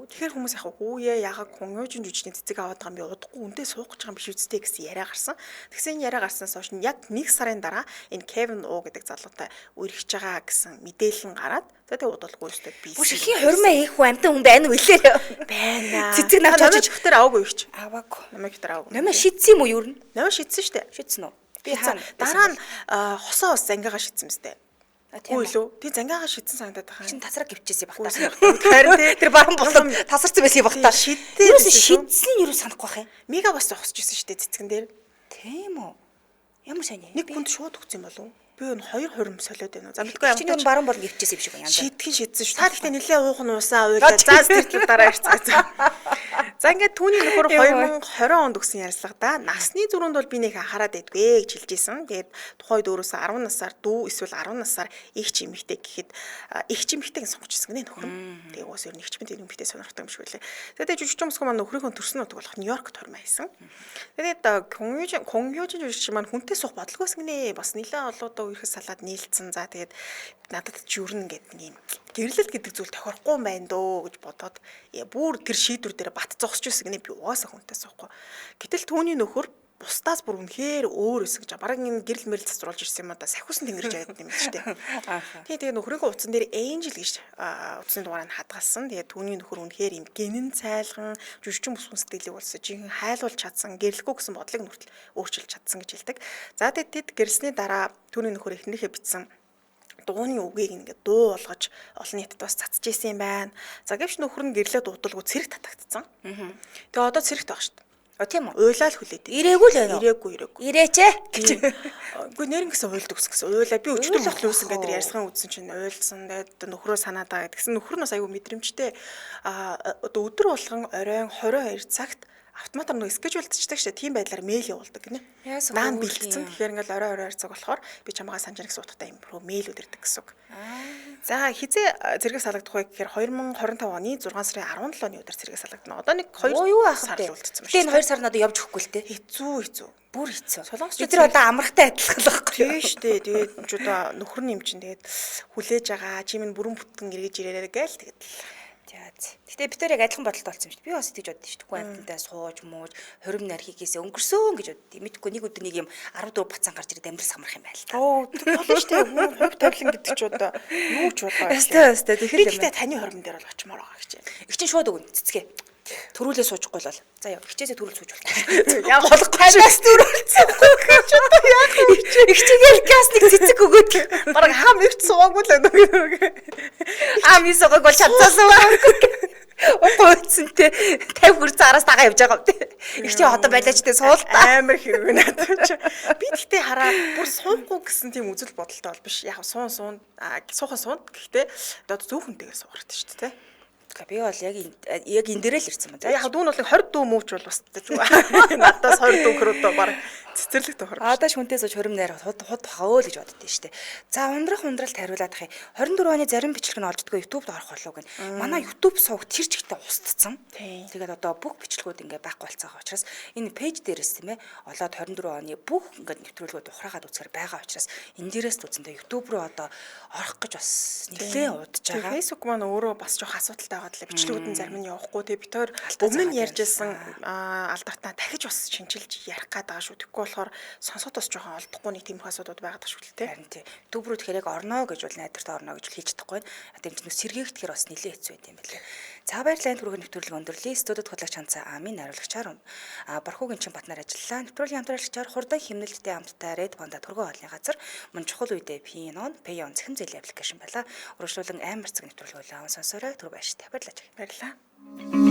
Тэгэхээр хүмүүс яг хүүе ягаад Хонёжин жүжигчний цэцэг аваад байгаа юм бэ? Удахгүй үнтэй суух гэж байгаа юм биш үсттэй гэсэн яриа гарсан. Тэгсэн энэ яриа гарснаас хойш яг 1 сарын дараа энэ Кевин О гэдэг залуутай үерхэж байгаа гэсэн мэдээлэл нь гараад за тэгээ удалгүй өстэй би. Бүх ихийн хурмаа хийх хүн амтан хүн байна уу илээ? Байна. Цэцэг навч очиж хөтөр аваагүй юу ч. Аваагүй. Намайг хөтөр аваагүй. Намайг шидсэн юм уу ер нь? Намайг шидсэн шүү дээ. Шидсэн үү? Би хаана? Дараа нь хосоо бас зангиагаа шидсэн мэт. Үгүй лөө. Тий зангиагаа шидсэн санагдаад байгаа. Чин тасраг гівчээсэй бах та. Харин тий тэр баруун болоод тасарсан байсан юм бах та. Шиддээ. Юусэн шидсэн нь юу санахгүй байх юм? Мига бас зогсож исэн шүү дээ цэцгэн дээр. Тийм үү? Ямар сайн. Нэг хүнд шууд өгсөн юм болов уу? Би энэ хоёр хурим солиод байна уу? За мэдгүй ямар. Чиний баруун бол гівчээсэй юм шиг байна. Шийтгэн шидсэн шүү. Та тэгтээ нэлээ уух нь уусаа уйлаа. За тэр дараа ярьцгаа. За ингээд түүний нөхөр 2020 онд өгсөн ярилцлагада насны зөрүүнд бол би нэг анхаарад байдгүй гэж хэлж исэн. Тэгээд тухайн үед өөрөөсөө 10 насаар дүү эсвэл 10 насаар эгч эмэгтэй гэхэд эгч эмэгтэйг сонгож исэн гинэ нөхөр нь. Тэгээд уус ер нь эгч мэд эмэгтэй сонирхдаг юм шиг үлээ. Тэгээд жүжигчин бүсгүй маань нөхрийнхөө төрсөн нутаг болох Нью-Йоркт хормоо хийсэн. Тэгээд Конгюжин жүжигчин маань хүнтэй суух бодлогоос гинэ. Бас нэлээд олоодоо үерхэс салаад нийлцэн. За тэгээд надад ч юу нэг гэдэг нэг юм гэрлэлт гэдэг зүйл тохирохгүй юм байна дөө гэж бодоод бүр тэр шийдвэр дээр бат зогсож байсан гинэ би угаасаа хүнтэй суухгүй. Гэтэл түүний нөхөр бусдаас бүр үнэхээр өөр өсөж гэж бараг энэ гэрэл мэрэл цацруулж ирсэн юм да сахиусан тэнгэрж яваад юм шүү дээ. Тий тэгээ нөхрийнхөө утсан дээр Angel гэж утасны дугаарыг хадгалсан. Тэгээ түүний нөхөр үнэхээр юм гинэн цайлган жүжигчин бүсгүн сэтгэлийг болсон жинхэнэ хайлуулж чадсан гэрлэхгүй гэсэн бодлыг нүртэл өөрчилж чадсан гэж хэлдэг. За тэгээ тэд гэрэлсний дараа түүний нөхөр эхнэрийнхээ бичсэн дууны үгийг ингээд дуу болгож олон нийтэд бас цацж исэн юм байна. За гэвч нөхөр нь гэрлээ дуудалгүй цэрэг татагдсан. Тэгээ одоо цэрэгт байгаа шүү дээ. А тийм үү? Уйлаа л хүлээдэг. Ирээгүй л байна уу? Ирээгүй, ирээгүй. Ирээч ээ гэж. Үгүй нэрэн гэсэн уйлдаг ус гэсэн. Уйлаа би өчтөр хөтлөөсөн гэдэг ярьсхан үзсэн чинь уйлсан. Тэгээд нөхрөө санаад байгаа гэсэн. Нөхөр нь бас аюу мэдрэмжтэй. А одоо өдөр болгон оройн 22 цагт автоматар нэг скежүүлдчихдэг шээ. Тийм байдлаар мэйл явуулдаг гинэ. Наан бэлтгэсэн. Тэгэхээр ингээл орой 22 цаг болохоор би чамгаа санаж гэсэн утгатай юм руу мэйл өдөрдөг гэсэн үг. За хизээ зэрэг салагдах вэ гэхээр 2025 оны 6 сарын 17-ны өдөр зэрэг салагдана. Одоо нэг 2 сар л үлдсэн байна. Тэгээ энэ 2 сар надад явж өгөхгүй л те. Хэцүү хэцүү. Бүр хэцүү. Солонгос бид нар одоо амрахтай адилхан л байхгүй. Тийм шүү дээ. Тэгээд ч одоо нөхөр нь юм чинь тэгээд хүлээж байгаа. Чи минь бүрэн бүтэн эргэж ирээрэй гээл тэгээд За. Гэтэ бид тэр яг адилхан бодолтой болсон юм шүү дээ. Би бас тэгж боддоо шүү дээ. Хүн амьтантай сууж мууж хорим нархигээс өнгөрсөн гэж боддоо. Мэдгүй нэг өдөр нэг юм 14 бацаан гарч ирээд амьдрал самрах юм байна л та. Оо болно шүү дээ. Хүн хувь тавилан гэдэг чи одоо юу ч болоо. Өстой өстой тэгэхээр би гэтэ таны хорим дээр бол очимоор байгаа гэж. Их чинь шууд өгнө цэцгээ. Төрүүлээ суужгүй бол. За яа, хичээсээ төрүүл сууж болох. Яа болохгүй танаас төрүүлсэн гэж одоо яах вэ? Их чигээл газ нэг цэцэг өгөөд бараг хам ихч суугаагүй л байна. Ам и суугааг бол чадсаасан байхгүй. Угуйцэнтэй 50 хүрц араас дагаа явж байгаа юм тий. Их чи одоо байлаач тий суул та. Амар хэрэг надад чи. Би тэгтээ хараа бүр суухгүй гэсэн тийм үзэл бодолтой бол биш. Яг суун суун суухан суун гэхдээ одоо зөөхөнтэйгээ суугарт шүү дээ тий. Би бол яг яг энэ дээрээ л ирсэн юм. За яг дүүн бол 20 дүү мөвч бол бас зүгээр. Надаас 20 дүү хөр одоо баг цэцэрлэг тохор. Одоо ч хүнтэй сууж хорим найр худ худ бахаа өө л гэж боддөө штэ. За ундрах ундралт хариулаад ах юм. 24 оны зарим бичлэг нь олждгоо YouTube-д орох болов гэн. Манай YouTube сувг тэр чигтээ устдсан. Тэгээд одоо бүх бичлэгүүд ингээ байхгүй болцсон байгаа учраас энэ пэйж дээрээс тийм олоод 24 оны бүх ингээ нэвтрүүлгүүд ухраагаад үзэхэр байгаа учраас энэ дээрээс үзэндээ YouTube руу одоо орох гэж бас нэлээд удаж байгаа. Facebook маань өөрөө бас жоох асуудалтай байгаа л бичлэгүүд нь зарим нь явахгүй. Тэгээ бид хоёр өмнө нь ярьжсэн алдартаа дахиж бас шинчилж ярих гээд байгаа шүү. Тэгэхгүй болохоор сонсоход бас жоохон олдохгүй нэг тиймэрхүү асуудууд байгаад шүү л тээ. Харин тий. YouTube руу тэгэхээр яг орно гэж бол найдвартай орно гэж хийж чадахгүй. Тэр чинь сэргээгдэхээр бас нэлээд хэцүү байт юм билээ. За баярлалаа энэ түрүүгийн нэвтрүүлэг өндөрлөе. Студид худлаач хандсан Амийн нариулагчаар Бархуугийн чин Батнаар ажиллалаа. Нэвтрүүлгийн хамтрагчаар хурдан химнэлттэй хамттай Red Panda төргөө хоолны газар мөн чухал үедээ Pinon, Payon цахим зээлийн аппликейшн байлаа. Үргэлжлүүлэн амар цаг нэвтрүүлэг хүлээн сонсоорой. Түр баяртай. Баярлалаа. Баярлалаа.